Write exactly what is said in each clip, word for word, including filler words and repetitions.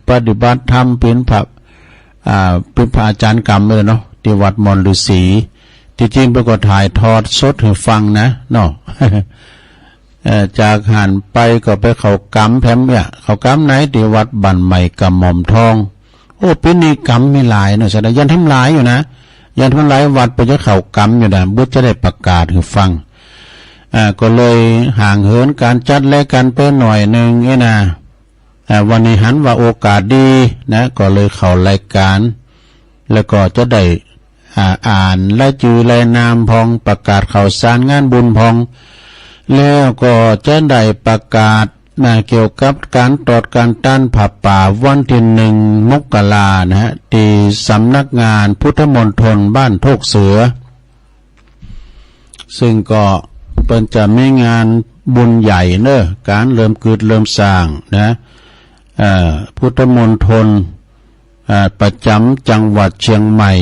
ปฏิบัติธรรมเป็นพระ อ่า เป็นพระอาจารย์กรรมไว้แล้วเนาะ ที่วัดมอนฤๅษี ที่จริงเปิ้นก็ถ่ายทอดสดหื้อฟังนะเนาะ เอ่อ จากหั้นไปก็ไปเข้ากรรมแถมเนี่ย เข้ากรรมไหน ที่วัดบ้านใหม่กระหม่อมทอง โอ้ ปีนี้กรรมมีหลายเนาะ แสดงยันทำหลายอยู่นะ ยันทำหลายวัดไปจะเข้ากรรมอยู่นะ บ่จะได้ประกาศหื้อฟัง อ่า ก็เลยห่างเหินการจัดรายการไปหน่อยหนึ่งเอ้ยนะ อ่า วันนี้หันว่าโอกาสดีนะ ก็เลยเข้ารายการ แล้วก็จะได้ อ่า อ่านรายจื้อรายนามพอง ประกาศข่าวสารงานบุญพอง แล้วก็จะได้ประกาศนะ เกี่ยวกับการตอดการต้านผ้าป่าวันที่หนึ่งมกรานะฮะ ที่สำนักงานพุทธมณฑลบ้านโทกเสือ ซึ่งก็เปิ้นจะมีงานบุญใหญ่เนอะ การเริ่มกึ๊ดเริ่มสร้างนะ เอ่อ พุทธมณฑล เอ่อ ประจำจังหวัดเชียงใหม่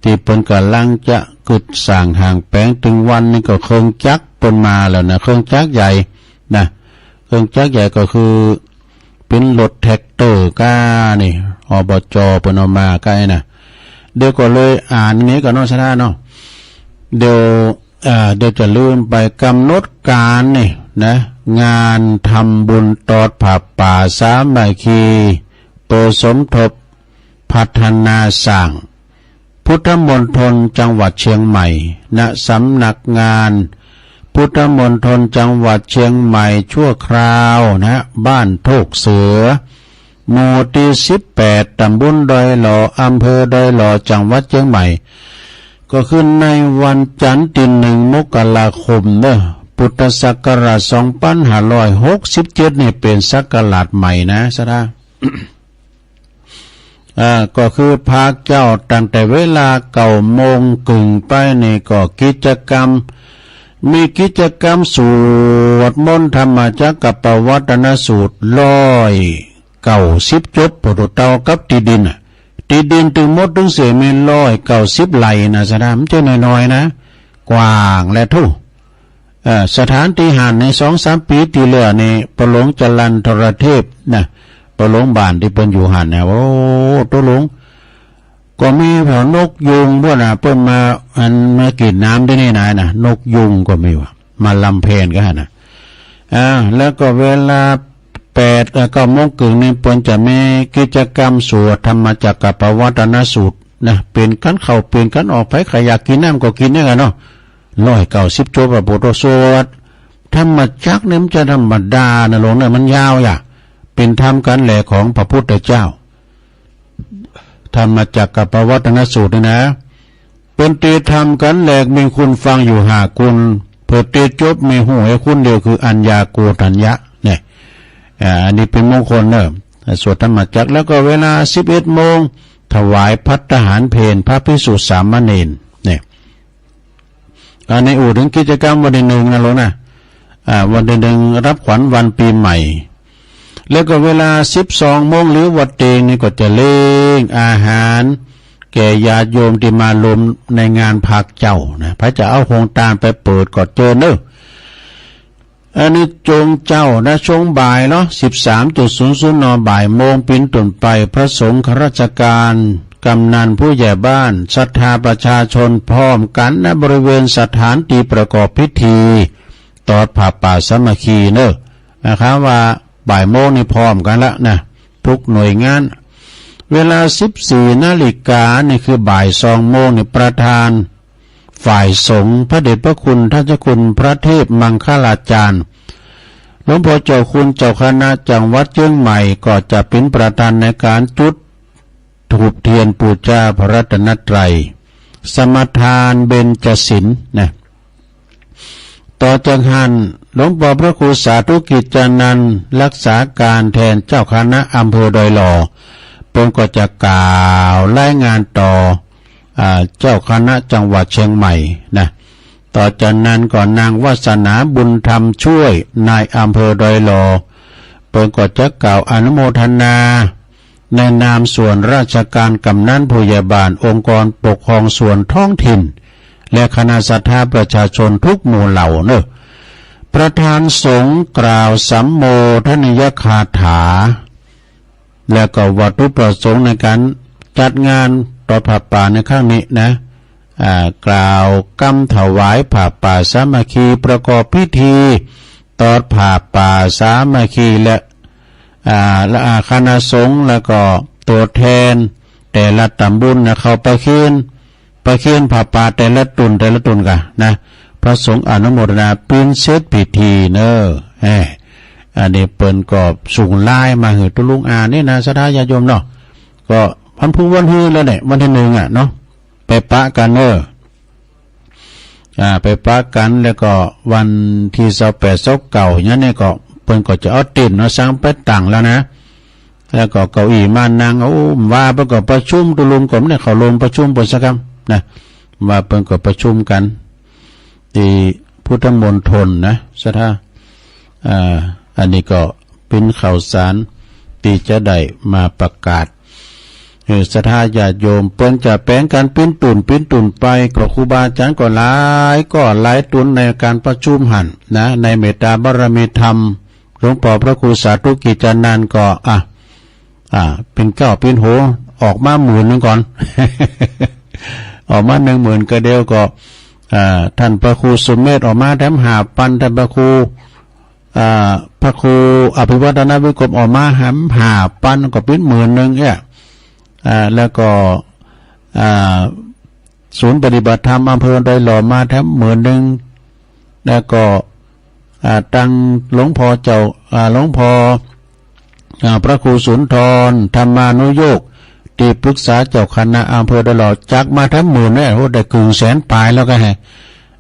ที่เปิ้นกำลังจะกึ๊ดสร้างห้างแปลง ตึงวันนี้ก็เครื่องจักรเปิ้นมาแล้วนะ เครื่องจักรใหญ่นะ เครื่องจักรใหญ่ก็คือ เป็นรถแทรกเตอร์ก้านี่ อบจ เปิ้นเอามาก้านี่นะ เดี๋ยวก็เลยอ่านนี้ก่อนเนาะ ชนะเนาะ เดี๋ยว เอ่อ เดี๋ยวจะลืมไป กำหนดการนี่นะ งานทำบุญตอดผ้าป่าสามัคคี เปิดสมทบพัฒนาสร้าง พุทธมณฑลจังหวัดเชียงใหม่ ณ สำนักงานพุทธมณฑลจังหวัดเชียงใหม่ชั่วคราวนะ บ้านโทกเสือ หมู่ที่สิบแปด ตำบลดอยหล่อ อำเภอดอยหล่อ จังหวัดเชียงใหม่ ก็คือในวันจันทร์ที่หนึ่งมกราคมเนอะ พุทธศักราชสองพันห้าร้อยหกสิบเจ็ดนี่เป็นศักราชใหม่นะ สะดา อ่า ก็คือพระเจ้าตั้งแต่เวลาเก้าโมงครึ่งไปนี่ก็กิจกรรม มีกิจกรรมสวดมนต์ธรรมจักรกัปปวัตตนสูตรร้อยเก้าสิบจบ พอตัวเต้ากับที่ดินน่ะ ที่ดินตึงหมดตึงเสียมีร้อยเก้าสิบไร่นะ สะดา มันจะน้อยๆนะ กว้างและทุ เอ่อ สถานที่หั้นในสองสามปีที่แล้วนี่ ปะหลวงจรัญทรเทพนะ ปะหลวงบ้านที่เปิ้นอยู่หั้นนะ โอ้ ตกลง ก็มีแผวนกยูงพวกน่ะ เปิ้นมา อันมากินน้ำที่นี่นะ นะ นกยูงก็มีว่ะ มาลำเพลนก็หั้นนะ อ่า แล้วก็เวลาแปด เอ่อ เก้าโมงครึ่งนี่ เปิ้นจะมีกิจกรรมสวดธรรมจักรกัปปวัตตนสูตรนะ เปลี่ยนกันเข้าเปลี่ยนกันออก ไผใครอยากกินน้ำก็กินได้กันเนาะ ร้อยเก้าสิบจบ พระพุทธสวด ธรรมจักรเนี่ยมันจะธรรมดานะหลวงเนี่ย มันยาวอย่า เป็นธรรมกันแหละของพระพุทธเจ้า ธรรมจักรกัปปวัตตนสูตรนี่นะ เปิ้นเตรียมธรรมกันแหลกมีคุณฟังอยู่ห้าคุณ เผื่อเตรียมจบมีฮู้ให้คุณเดียวคืออัญญาโกณฑัญญะเนี่ย อ่า อันนี้เป็นมงคลเนอะ สวดธรรมจักร แล้วก็เวลาสิบเอ็ดโมง ถวายภัตตาหารเพลพระภิกษุสามเณรเนี่ย อันนี้อู้ถึงกิจกรรมวันที่หนึ่งนะหลวงนะ อ่า วันที่หนึ่งรับขวัญวันปีใหม่ แล้วก็เวลาสิบสองโมงหรือวันเตงนี่ก็จะเลี้ยงอาหาร แก่ญาติโยมที่มาร่วมในงานพระเจ้านะ ไผจะเอาโฮงตานไปเปิดก็เจิญเนอะ อันนี้จงเจ้านะ ช่วงบ่ายเนาะ สิบสามจุดศูนย์ศูนย์ น บ่ายโมงเป็นต้นไป พระสงฆ์ข้าราชการ กำนันผู้ใหญ่บ้าน ศรัทธาประชาชนพร้อมกันนะ บริเวณสถานที่ประกอบพิธี ตอดผ้าป่าสามัคคีเนอะ นะครับว่าบ่ายโมงนี่พร้อมกันละนะ ทุกหน่วยงาน เวลาสิบสี่นาฬิกานี่คือบ่ายสองโมงนี่ ประธาน ฝ่ายสงฆ์พระเดชพระคุณท่านเจ้าคุณพระเทพมังคลาจารย์ หลวงพ่อเจ้าคุณเจ้าคณะจังหวัดเชียงใหม่ก็จะเป็นประธานในการจุดธูปเทียนบูชาพระรัตนตรัย สมาทานเบญจศีลนะ ต่อจากหั้นหลวงพ่อพระครูสาธุกิจจานันท์รักษาการแทนเจ้าคณะอำเภอดอยหล่อ เปิ้นก็จะกล่าวรายงานต่อ อ่า เจ้าคณะจังหวัดเชียงใหม่นะ ต่อจากนั้นก็นางวาสนาบุญธรรมช่วย นายอำเภอดอยหล่อ เปิ้นก็จะกล่าวอนุโมทนา ในนามส่วนราชการกำนันผู้ใหญ่บ้านองค์กรปกครองส่วนท้องถิ่น และคณะศรัทธาประชาชนทุกหมู่เหล่าเนอะ ประธานสงฆ์กล่าวสัมโมทนียคาถา แล้วก็วัตถุประสงค์ในการจัดงานตอดผ้าป่าในครั้งนี้นะ อ่า กล่าวกำถวายผ้าป่าสามัคคี ประกอบพิธีตอดผ้าป่าสามัคคี และ อ่า และ อ่า คณะสงฆ์ แล้วก็ตัวแทนแต่ละตำบลนะ เข้าประเคน ประเคนผ้าป่าแต่ละตุ่น แต่ละตุ่นกะนะ พระสงฆ์อนุโมทนาปิ้นเสร็จพิธีเนอะ แหม อันนี้เปิ้นก็ส่งไลน์มาหื้อตุ๊ลุงอ่านนี่นะ ศรัทธาญาติโยมเนาะ ก็วันพุธวันฮือแล้วเนี่ย วันที่หนึ่งอะเนาะ ไปปะกันเนอะ อ่า ไปปะกัน แล้วก็วันที่ซาวแปด ซาวเก้า อย่างเนี้ยก็ เปิ้นก็จะเอาเต็นท์เนาะ สั่งไปตั้งแล้วนะ แล้วก็เก้าอี้มานั่ง โอ้ ว่าเปิ้นก็ประชุม ตุ๊ลุงก็บ่ได้เข้าร่วมประชุมเปิ้นสักกำนะ ว่าเปิ้นก็ประชุมกัน ที่พุทธมณฑลนะ ศรัทธา อ่า อันนี้ก็เป็นข่าวสารที่จะได้มาประกาศ เออ ศรัทธาญาติโยม เปิ้นจะแป๋งกันปิ้นตุ่น ปิ้นตุ่นไป ก็ครูบาอาจารย์ก็หลาย ก็หลายตุ่นในการประชุมหั้นนะ ในเมตตาบารมีธรรม หลวงพ่อพระครูสาธุกิจจานันท์ก็ อ่ะ อ่า ปิ้นเกล้าปิ้นโห ออกมาหมื่นหนึ่งก่อน ออกมาหนึ่งหมื่น ก็เดียวก็ อ่า ท่านพระครูสุเมธออกมาแถมห้าพัน ท่านพระครู อ่า พระครูอภิวัฒนวิกรมออกมาแถมห้าพัน ก็ปิ้นหมื่นหนึ่งเนี่ย อ่า แล้วก็ อ่า ศูนย์ปฏิบัติธรรมอำเภอดอยหล่อมาแถมหมื่นหนึ่ง แล้วก็ อ่า ตังหลวงพ่อเจ้า อ่า หลวงพ่อ อ่า พระครูสุนทร ธรรมานุโยค ที่ปรึกษาเจ้าคณะอำเภอดอยหล่อ จักมาแถมหมื่นเนี่ย โอ้ ได้กึ่งแสนปลายแล้วก็แฮะ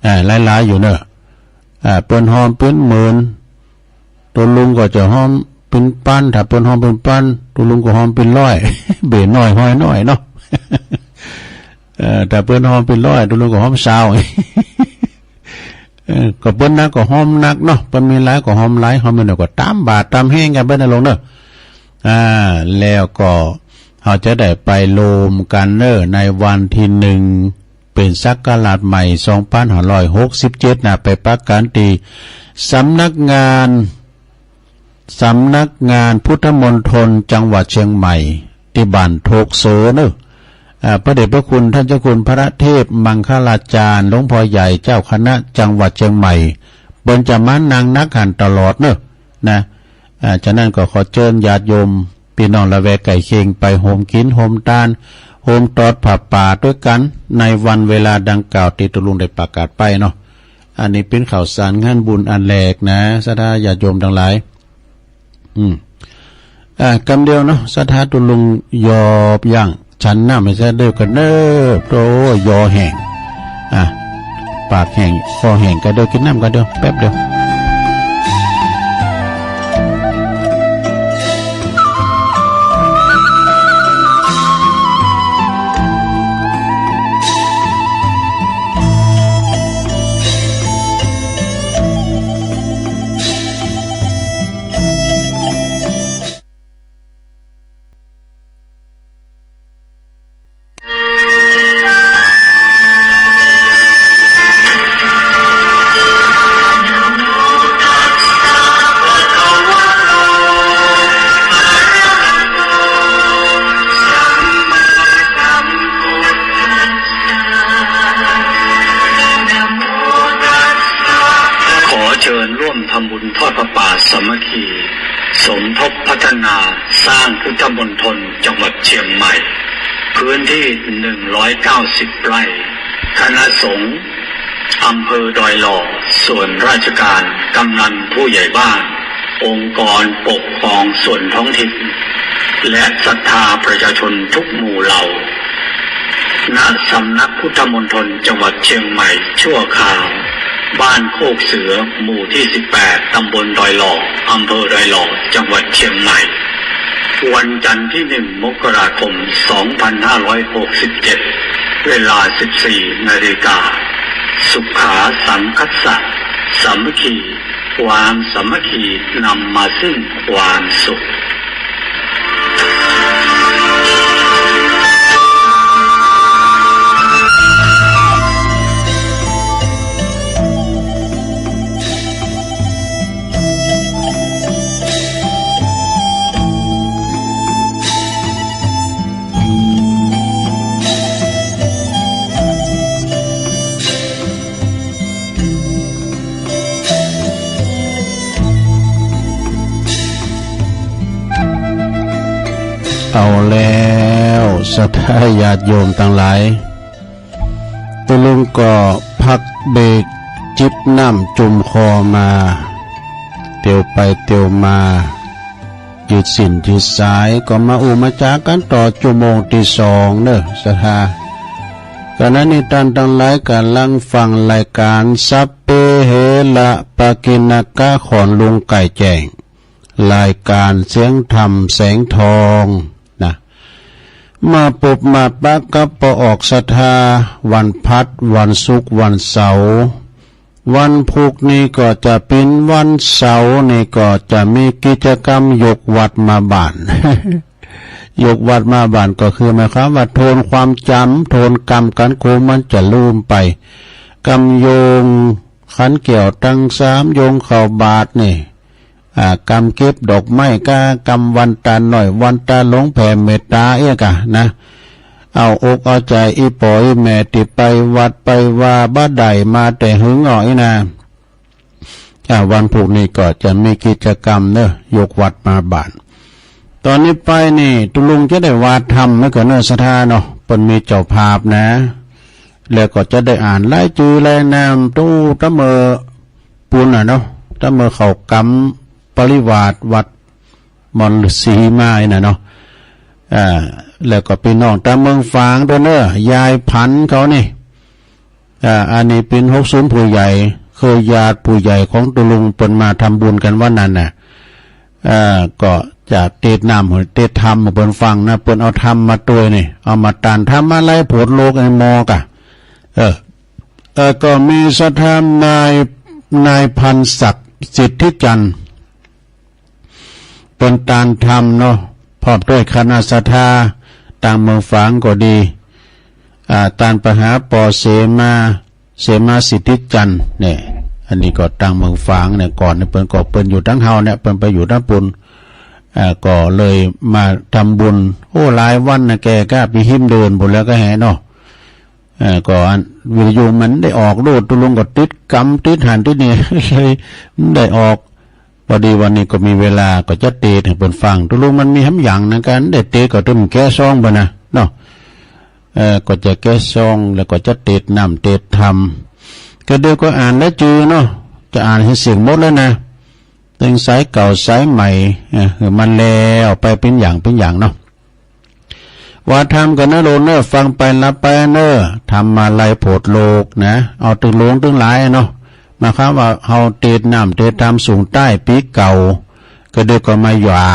อ่า หลายๆ อยู่เนอะ อ่า เปิ้นฮอมปิ้นหมื่น ตุ๊ลุงก็จะฮอมปิ้นปัน ถ้าเปิ้นฮอมปิ้นปัน ตุ๊ลุงก็ฮอมปิ้นร้อย เบ้น้อยฮ้อยน้อยเนาะ เอ่อ ถ้าเปิ้นฮอมปิ้นร้อย ตุ๊ลุงก็ฮอมซาว เออ ก็เปิ้นนักก็ฮอมนักเนาะ เปิ้นมีหลายก็ฮอมหลาย ฮอมมีน้อยก็ตามบาทตามแฮงกันไปนะลุงเนาะ อ่า แล้วก็เฮาจะได้ไปรวมกันเนาะ ในวันที่หนึ่ง เป๋นศักราชใหม่ สองพันห้าร้อยหกสิบเจ็ด นะ ไปปะกันตี้สำนักงาน สำนักงานพุทธมณฑลจังหวัดเชียงใหม่ ตี้บ้านโทกเสอเนาะ อ่า พระเดชพระคุณท่านเจ้าคุณพระเทพมังคลาจารย์ หลวงพ่อใหญ่เจ้าคณะจังหวัดเชียงใหม่ เปิ้นจะมานั่งนักหั้นตลอดเนาะ นะ อ่า ฉะนั้นก็ขอเจิญญาติโยม พี่น้องละแวกใกล้เคียงไปโฮมกิ๋นโฮมตาน โฮมตอดผ้าป่าตวยกั๋น ในวันเวลาดังกล่าวตี้ตุ๊ลุงได้ประกาศไปเนาะ อันนี้เป๋นข่าวสารงานบุญอันแรกนะ ศรัทธาญาติโยมตังหลาย อืม อ่า กำเดียวเนาะ ศรัทธาตุ๊ลุงยอบยั้ง ฉันน้ำให้ซะเดียวกั๋นเนาะ โอ้ ยอแห้ง อ่ะ ปากแห้ง คอแห้ง กะเดียว กิ๋นน้ำกะเดียว แป๊บเดียว ขอเชิญร่วมทำบุญทอดผ้าป่าสามัคคี สมทบพัฒนาสร้างพุทธมณฑลจังหวัดเชียงใหม่ พื้นที่ หนึ่งร้อยเก้าสิบ ไร่ คณะสงฆ์อำเภอดอยหล่อ ส่วนราชการ กำนัน ผู้ใหญ่บ้าน องค์กรปกครองส่วนท้องถิ่น และศรัทธาประชาชนทุกหมู่เหล่า ณ สำนักพุทธมณฑลจังหวัดเชียงใหม่ชั่วคราว บ้านโคกเสือ หมู่ที่ สิบแปด ตำบลดอยหล่อ อำเภอดอยหล่อ จังหวัดเชียงใหม่ วันจันทร์ที่ หนึ่ง มกราคม สองพันห้าร้อยหกสิบเจ็ด เวลา สิบสี่ นาฬิกา สุขาสังคัสสะ สามัคคี ความสามัคคีนำมาซึ่งความสุข ข เอาแล้ว ศรัทธาญาติโยมตังหลาย ตุ๊ลุงก็พักเบรกจิบน้ำจุ่มคอมา เตียวไปเตียวมา ยืดสิ้นยืดสาย ก็มาอู้มาจ๋ากั๋นต่อชั่วโมงตี้สองเน่อ ศรัทธา ขณะนี้ต้านตังหลายก๋ำลังฟังรายก๋าน สัพเพเหระปะกิณณกะ ของลุงไก่แจ้ง รายก๋านเสียงธรรมแสงทองนะ มาปบมาปะกับป้อออกศรัทธา วันพัด วันศุกร์ วันเสาร์ วันพุธนี่ก็จะเป๋นวันเสาร์นี่ก็จะมีกิจกรรมยกวัดมาบ้าน ยกวัดมาบ้านก็คือหมายความว่าทวนความจ๋ำ ทวนกำกั๋น คนมันจะลืมไป กำโยงขันแก้วตังสาม โยงเข้าบาตรนี่ อ่า กำเก็บดอกไม้ก้า กำวันตาน้อย วันตาหลวง แผ่เมตต๋าเอี้ยก้านะ เอาอกเอาใจ๋อีป้ออีแม่ตี้ไปวัดไปวาบ่ได้มาแต่หึงอ้ออี้นะ อ่า วันพุธนี่ก็จะมีกิจกรรมเน่อ ยกวัดมาบ้าน ตอนนี้ไปนี่ตุ๊ลุงจะได้ว่าธรรมไว้ก่อนเน่อศรัทธาเนาะ เปิ้นมีเจ้าภาพนะ แล้วก็จะได้อ่านรายจื้อรายนาม ตู้ตะเมอปูนน่ะเนาะ ตะเมอเข้ากรรมปริวาสวัดมอนฤๅษีมาอี้น่ะเนาะ อ่า แล้วก็พี่น้องตางเมืองฝางด้วยเน่อ ยายผันเขานี่ อ่า อันนี้เป๋นหกศูนย์ผู้ใหญ่ คือญาติผู้ใหญ่ของตุ๊ลุง เปิ้นมาทำบุญกั๋นวันนั้นน่ะ อ่า ก็จะเตสน์น้ำหื้อ เตสน์ธรรมหื้อเปิ้นฟังนะ เปิ้นเอาธรรมมาตวยนี่ เอามาตานธรรมาลัยโผดโลกไอ้หมอก้า เออ เออ ก็มีศรัทธานาย นายพันศักดิ์ สิทธิจันทร์ เปิ้นตานธรรมเนาะ พร้อมด้วยคณะศรัทธา ตางเมืองฝางก็ดี อ่า ตานไปหาป้อเสมา เสมาสิทธิจันทร์เนี่ย อันนี้ก็ตางเมืองฝางเนี่ย ก่อนนี่เปิ้นก็ เปิ้นอยู่ตังเฮาเนี่ย เปิ้นไปอยู่ตังปูน อ่า ก็เลยมาทำบุญ โอ้ หลายวันนะ แกก็ไปหิมเดินปูนแล้วก็แหเนาะ เอ่อ ก็อันวิทยุมันได้ออกโลด ตุ๊ลุงก็ติดกำติดหันติดนี่ เลยได้ออก พอดีวันนี้ก็มีเวลาก็จะเตสน์หื้อเปิ้นฟัง ตุ๊ลุงมันมีหำหยังนะ ก็ได้เตสน์ก็ตึมแกะซองไปนะเนาะ เอ่อ ก็จะแกะซองแล้วก็จะเตสน์น้ำเตสน์ธรรม ก็เดี๋ยวก็อ่านรายจื้อเนาะ จะอ่านหื้อเสี้ยงหมดแล้วนะ ตึงสายเก่าสายใหม่ เอ่อ หื้อมันแล้วไปเป๋นอย่างเป๋นอย่างเนาะ ว่าธรรมก่อนเน่อลูกเน่อ ฟังไปหลับไปเน่อ ธรรมาลัยโผดโลกนะ เอาตึงหลวงตึงหลายเนาะ หมายความว่าเฮาเตสน์น้ำเตสน์ธรรมสูงใต้ปี๋เก่า ก็เดี๋ยวก็มาหยา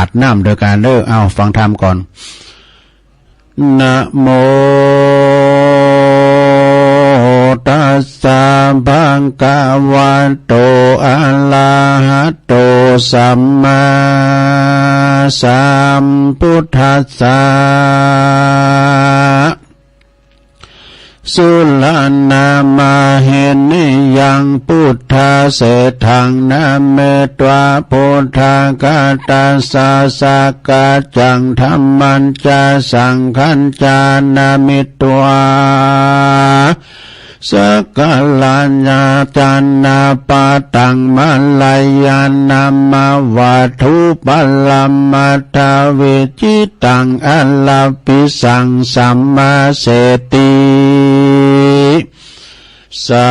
ดน้ำด้วยกั๋นเน่อ เอาฟังธรรมก่อน นะโมตัสสะ ภะคะวะโต อะระหะโต สัมมาสัมพุทธัสสะ สุรณามาหินิยัง พุทธาเสฏฐัง นะเม ตวา พุทธาคาตาสสะ สักกัจจัง ธัมมัญจะ สังฆัญจะ นะเม ตวา สักการะญาจานะปะตัง มาลายานะมะ วัตถุปะละมัตถวิจิตตัง อะระปิสัง สัมมาเสฏฐิ สา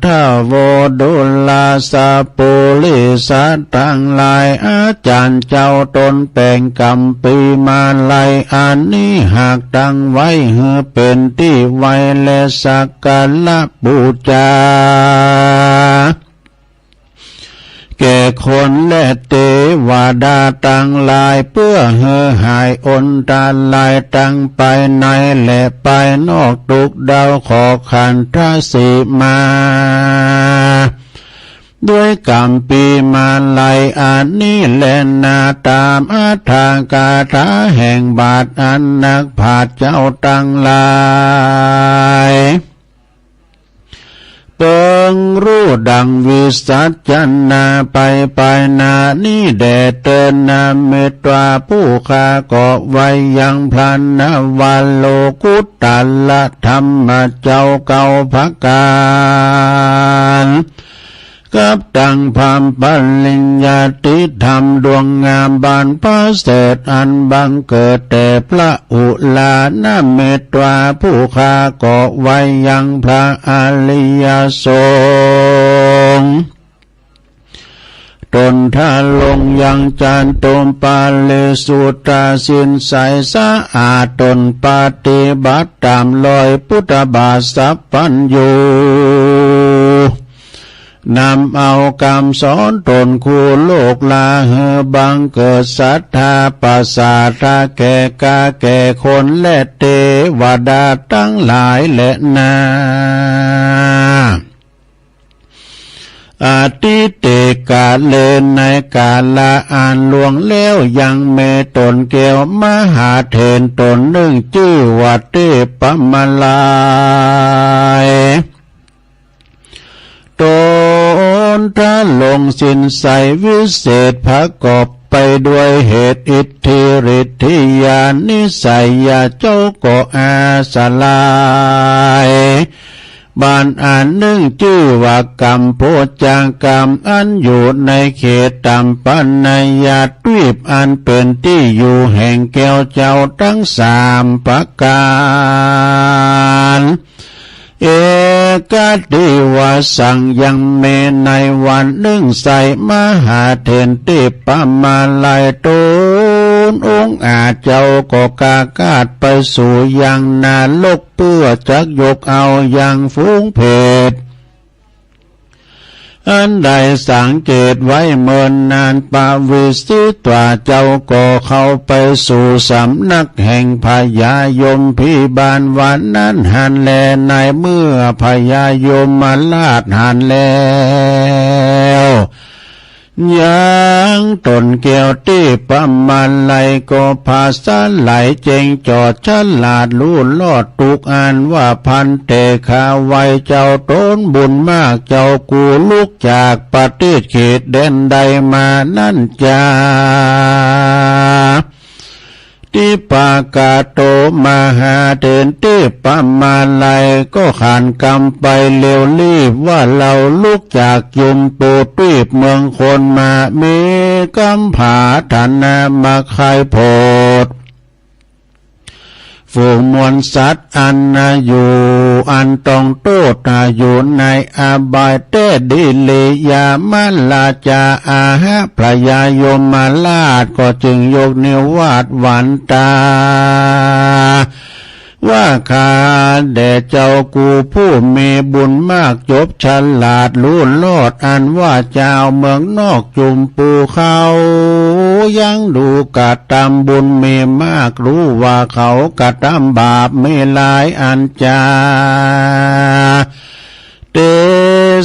ธะโว ดูราสะปุริสะตังหลาย อาจ๋ารย์เจ้าต๋นแป๋งกำปี๋มาลัยอันนี้ หากตั้งไว้หื้อเป๋นตี้ไหว้และสักการะปู๋จา แก่คนและเตวดาตังหลาย เปื้อหื้อหายอันตรายตังภายในและภายนอก ตุ๊กข์เดาขอขันทะสีมา ด้วยกำปี๋มาลัยอันนี้แลนา ตามอัตถกถาแห่งบาทอันนักปราชญ์เจ้าตังหลาย เปิงฮู้ดังวิสัชนาไป ไปหน้านี้แด่เติน นะเม ตวา ผู้ข้าก็ไหว้ยังพระนวโลกุตตระธรรมเจ้าเก้าประก๋าร กับตังพระปริญญาติธรรมดวงงามบรรพเสริฐอันบังเกิดแต่พระอุลานะเมตตาผู้ข้าก็ไว้ยังพระอริยสงฆ์ ตนทรงยังจตุปาริสุทธาศีลใสสะอาด ตนปฏิบัติตามรอยพุทธบาทสัพพัญญู นำเอาคำสอนตนคู่โลกลาหือบังเกิดศรัทธาประสาทะแก่กาแก่คนและเทวดาทั้งหลายแลนา อทิเตกาเล ในกาละอันล่วงแล้วยังมีตนแก้วมหาเถรตนหนึ่งจื้อว่าเทพมาลัย ตนทรงศีลใสวิเศษประกอบไปด้วยเหตุอิทธิฤทธิญาณนิสัยยาเจ้าก็อาสลาย บ้านอันหนึ่งจื้อว่ากัมโพจากัม อันอยู่ในเขตตัมปนายาทวีปอันเป็นที่อยู่แห่งแก้วเจ้าทั้งสามประการ เอกัตถิวาสัง ยังมีในวันหนึ่งไซร้มหาเถรเทพมาลัยตนองค์อาจเจ้าก็กากาดไปสู่ยังนรก เพื่อจักยกเอายังฝูงเปรต อันได้สังเกตไว้เมินนาน ปวิสสิตวาเจ้าก็เข้าไปสู่สำนักแห่งพญายมพิบาลวันนั้นหันแล ในเมื่อพญายมราชหันแล้ว ยังตนแก้วเทพมาลัยก็ผาสลายเจ๋งจอดฉลาดรู้รอดทุกข์อันว่าพันเต ข้าไหว้เจ้าตนบุญมาก เจ้ากูลุกจากประเทศเขตแดนใดมานั้นจา ทิปากาโต มหาเถรเทพมาลัยก็ขานคำไปเร็วรีบว่า เราลุกจากจุมปูทวีปเมืองคนมา มีคำปรารถนามาใคร่โปรด ฝูงมวลสัตว์อันนาอยู่อันต้องโทษนาอยู่ในอบายแท้ดีลี ยมราชาอาหะพญายมราชก็จึงยกนิวาสหวานตา ว่า ข้าแด่เจ้ากูผู้มีบุญมากจบฉลาดรู้รอด อันว่าเจ้าเมืองนอกจุมปูเขา ยังดูกระทำบุญมีมาก รู้ว่าเขากระทำบาปมีหลายอันจา เต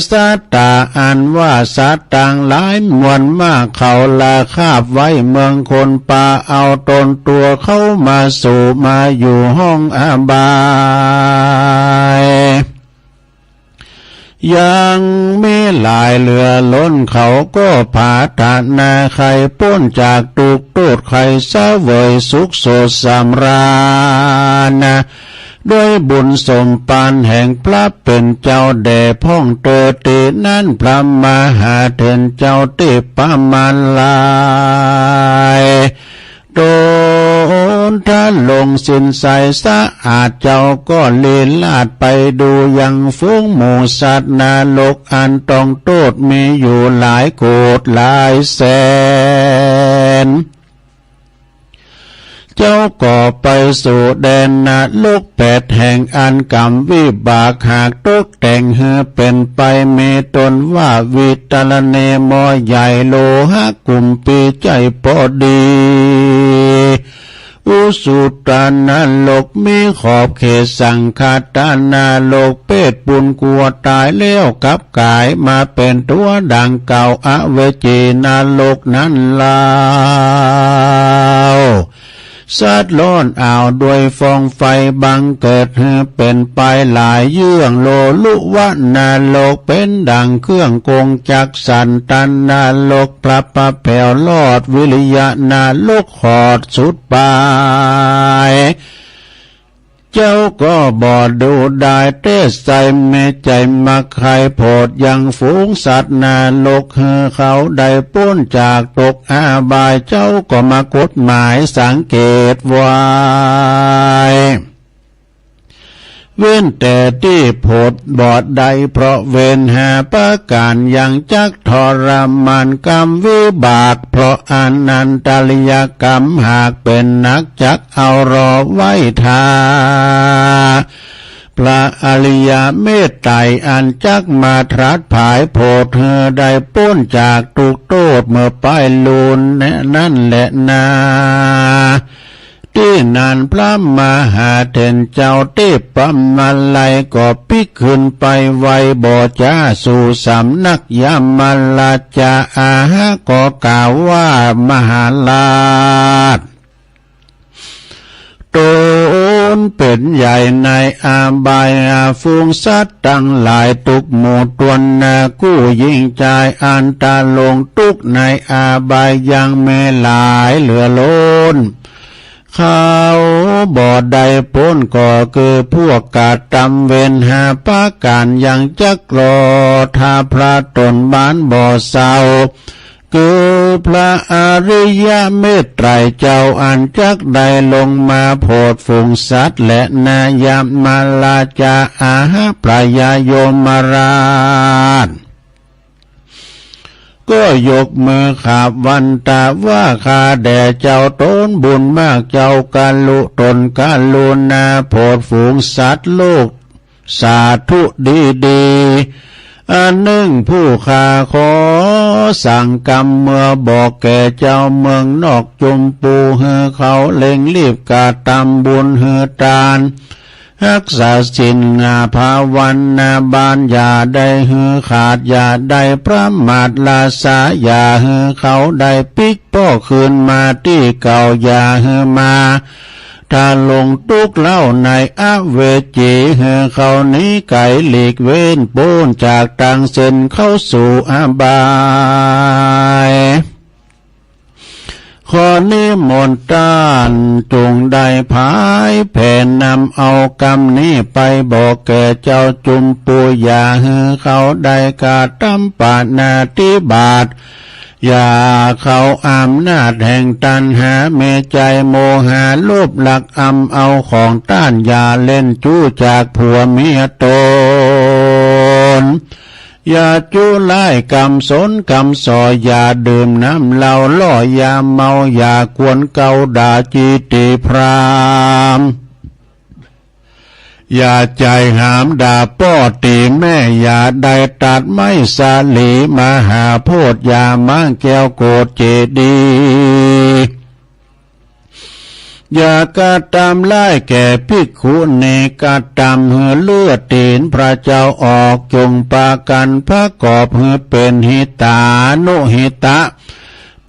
สะตา อันว่าสัตว์ตังหลายมวลมาก เขาลาคาบไว้เมืองคนปาเอาตนตัวเข้ามาสู่มาอยู่ห้องอบาย ยังมีหลายเหลือล้น เขาก็ปรารถนาใคร่ป๊นจากทุกข์โทษ ใคร่เสวยสุขสดสำราญ ด้วยบุญสมภารแห่งพระผู้เป็นเจ้าแด่พ่องเถิด ตี้นั้นพระมหาเถรเจ้าเทพมาลัย ตนทรงศีลใสสะอาด เจ้าก็เล็ดลอดไปดูยังฝูงหมู่สัตว์นรกอันต้องโทษมีอยู่หลายโกฏหลายแสน เจ้าก็ไปสู่แดนนรกแปดแห่ง อันกรรมวิบากหากตกแต่งหื้อเป็นไป มีต้นว่าวิตรรณี หม้อใหญ่โลหะกุมภีใหญ่พอดี อุสุตนรกมีขอบเขต สังคตนรก เปรตผู้กลัวตายแล้วกลับกลายมาเป็นตัวดังกล่าว อเวจีนรกนั้นลาว สัตว์ร้อนอ้าวด้วยฟองไฟบังเกิดหื้อเป็นไปหลายเยื่อง โลลุวะนรกเป็นดังเครื่องกงจักร สันตนรกพลับพลับแผวรอด วิริยะนรกหอดสุดปลาย เจ้าก็บ่ดูได้เตใส แม้ใจ๋มักใค่โผดยังฝูงสัตว์นรก หื้อเขาได้ป๊นจากตกอบาย เจ้าก็มากฎหมายสังเกตไว้ เว้นแต่ตี้โผดบ่ได้ เพราะเวรห้าประก๋านยังจักทรมานกรรมวิบาก เพราะอนันตริยกรรมหากเป๋นหนัก จักเอารอไว้ท่า พระอริยเมตไตรอันจักมาตรัสผายโผด หื้อได้ป๊นจากทุกข์โต้ษเมื่อปายลูนนั้นแหละนา ตี้นั้นพระมหาเถรเจ้าเทพมาลัยก็ปิ๊กขึ้นไปไหว้ บ่จาสู่สำนักยมราชา อาหะ ก็กล่าวว่า มหาราช ตนเป๋นใหญ่ในอบาย ฝูงสัตว์ตังหลายทุกหมู่ตวนนา กู้หญิงจายอันตะลงทุกข์ในอบายยังมีหลายเหลือล้น เขาบ่ได้ป๊นก็คือพวกกระตำเวรห้าประก๋านยังจักรอถ้าพระตนบ้านบ่เศร้า คือพระอริยเมตไตรเจ้าอันจักได้ลงมาโผดฝูงสัตว์และนายมราชา อาหะ พระยายมราช ก็ยกมือขาบวันตาว่า ข้าแด่เจ้าตนบุญมาก เจ้ากรุตนกรุณาโผดฝูงสัตว์โลก สาธุดีๆ อันหนึ่งผู้ข้าขอสั่งกำเมื่อบอกแก่เจ้าเมืองนอกจุมปู หื้อเขาเร่งรีบกระตำบุญหื้อตาน ฮักษาศีลนาภาวนาบาน อย่าได้หื้อขาด อย่าได้ประมาทละสา อย่าหื้อเขาได้ปิ๊กป้อคืนมาตี้เก่า อย่าหื้อมาทะลงทุกข์เล่าในอเวจี หื้อเขาหนีไก๋หลีกเว้นป๊นจากตางเส้นเข้าสู่อบาย ขอนิมนต์ต้านจงได้ผายแผ่นำเอากำนี้ไปบอกแก่เจ้าจุมปู อย่าหื้อเขาได้กระตำปาณาธิบาต อย่าเขาอำนาจแห่งตัณหา มีใจ๋โมหะโลภลักอำเอาของต้าน อย่าเล่นจู้จากผัวเมียตน อย่าจุร้ายกำสนกำส่อ อย่าดื่มน้ำเหล้าล่อ อย่าเมา อย่ากวนเกาด่าจีติพราหมณ์ อย่าใจ๋หามด่าป้อตี๋แม่ อย่าได้ตัดไม้สาลีมหาโพธิ์ อย่าม้างแก้วโกศเจดีย์ อย่ากระตำร้ายแก่ภิกขุณี กระตำหื้อเลือดตี๋นพระเจ้าออก จงปากั๋นประกอบหื้อเป๋นหิตานุหิตะ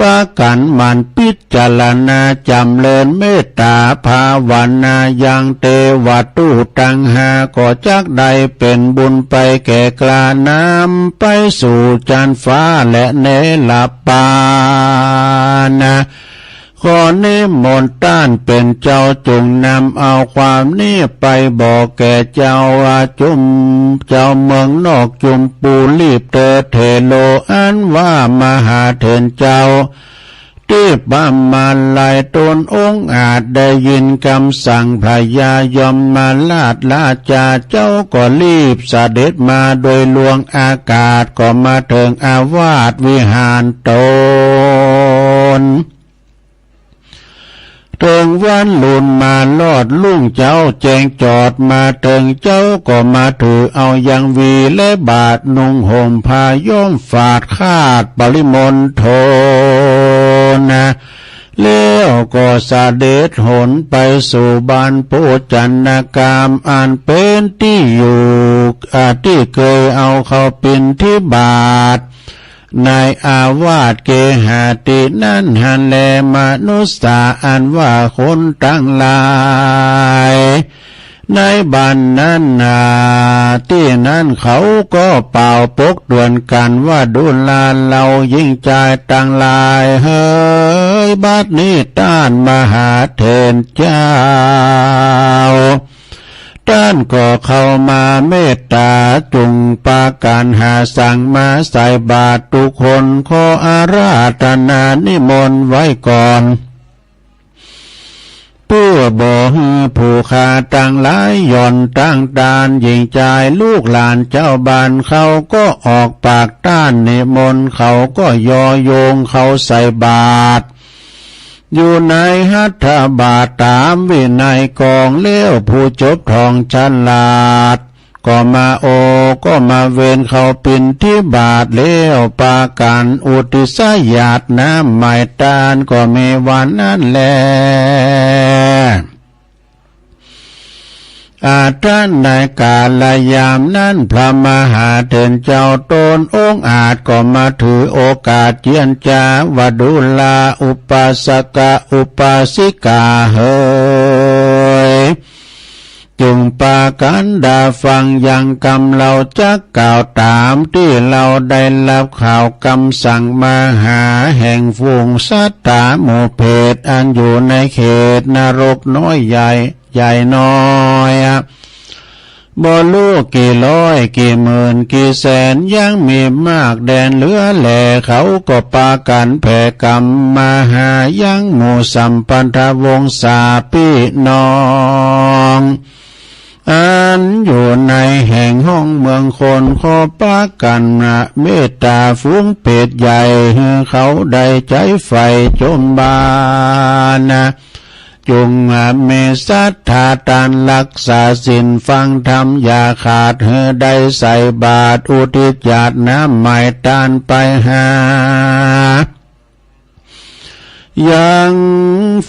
ปากั๋นหมั่นพิจารณาจ๋ำเริญเมตตาภาวนายังเตวะทูตตังห้า ก็จักได้เป๋นบุญไปแก่กล้านำไปสู่จั๊นฟ้าและเนรปานะ ขอนิมนต์ต้านเป๋นเจ้าจงนำเอาความนี้ไปบอกแก่เจ้าจุม เจ้าเมืองนอกจุมปูรีบเถิดเถโร อันว่ามหาเถรเจ้า เทพมาลัยตนองอาจได้ยินกำสั่งพญายมราชราชาเจ้าก็รีบเสด็จมาโดยลวงอากาศ ก็มาเถิงอาวาสวิหารตน เถิงวันลุนมาลอดรุ่งเจ๊าแจ้งจอดมาเถิง เจ้าก็มาถือเอายังวีและบาตร นุ่งห่มผ้าย้อมฝาดคาดปริมณฑลนะ แล้วก็เสด็จหนไปสู่บ้านโพชนคาม อันเป๋นตี้อยู่ อ่า ตี้เคยเอาเข้าปิณฑิบาต ในอาวาสเกหาตี้นั้นหั้นแล มนุสสาอันว่าคนตังหลาย ในบ้านนั้นนา ตี้นั้นเขาก็เป่าปกเตือนกั๋นว่า ดูราเหล่าหญิงจายตังหลายเหย บัดนี้ต้านมหาเถรเจ้า านก็เข้ามาเมตตา จุ่งปากั๋นหาสังมาใส่บาตรทุกคน ขออาราธนานิมนต์ไว้ก่อน เปื้อบ่หื้อผู้ข้าตังหลายหย่อนตังตาน หญิงจายลูกหลานเจ้าบ้านเขาก็ออกปากต้านนิมนต์ เขาก็ยอโยงเข้าใส่บาตร อยู่ในหัตถบาตรต๋ามวินัยกองแล้ว ผู้จบท่องฉลาด ก็มาโอ ก็มาเวนเข้าปิณฑิบาตแล้ว ปากั๋นอุทิศหยาดน้ำไหม้ตาน ก็มีวันนั้นแล อาทันในกาลยามนั้น พระมหาเถรเจ้าตนองอาจก็มาถือโอกาสเจียนจาว่า ดูราอุปาสกะอุปาสิกาเหย จุ่งปากั๋นดาฟังยังกำเฮาจักกล่าวต๋าม ตี้เฮาได้ฮับข่าวกำสั่งมหาแห่งฝูงสัตถาหมู่เปรต อันอยู่ในเขตนรกน้อยใหญ่ ใหญ่น้อย บ่ฮู้กี่ร้อยกี่หมื่นกี่แสน ยังมีมากแดนเหลือแล เขาก็ปากั๋นแผ่กำมาหายังหมู่สัมพันธวงศาปี้น้อง อันอยู่ในแห่งห้องเมืองคน ขอปากั๋นเมตตาฝูงเปรตใหญ่ หื้อเขาได้ใจ๊ใฝ่จมบานะ จุ่งมีศรัทธาตานฮักษาศีลฟังธรรมอย่าขาด หื้อได้ใส่บาตรอุทิศหยาดน้ำไหม้ตานไปหา ยัง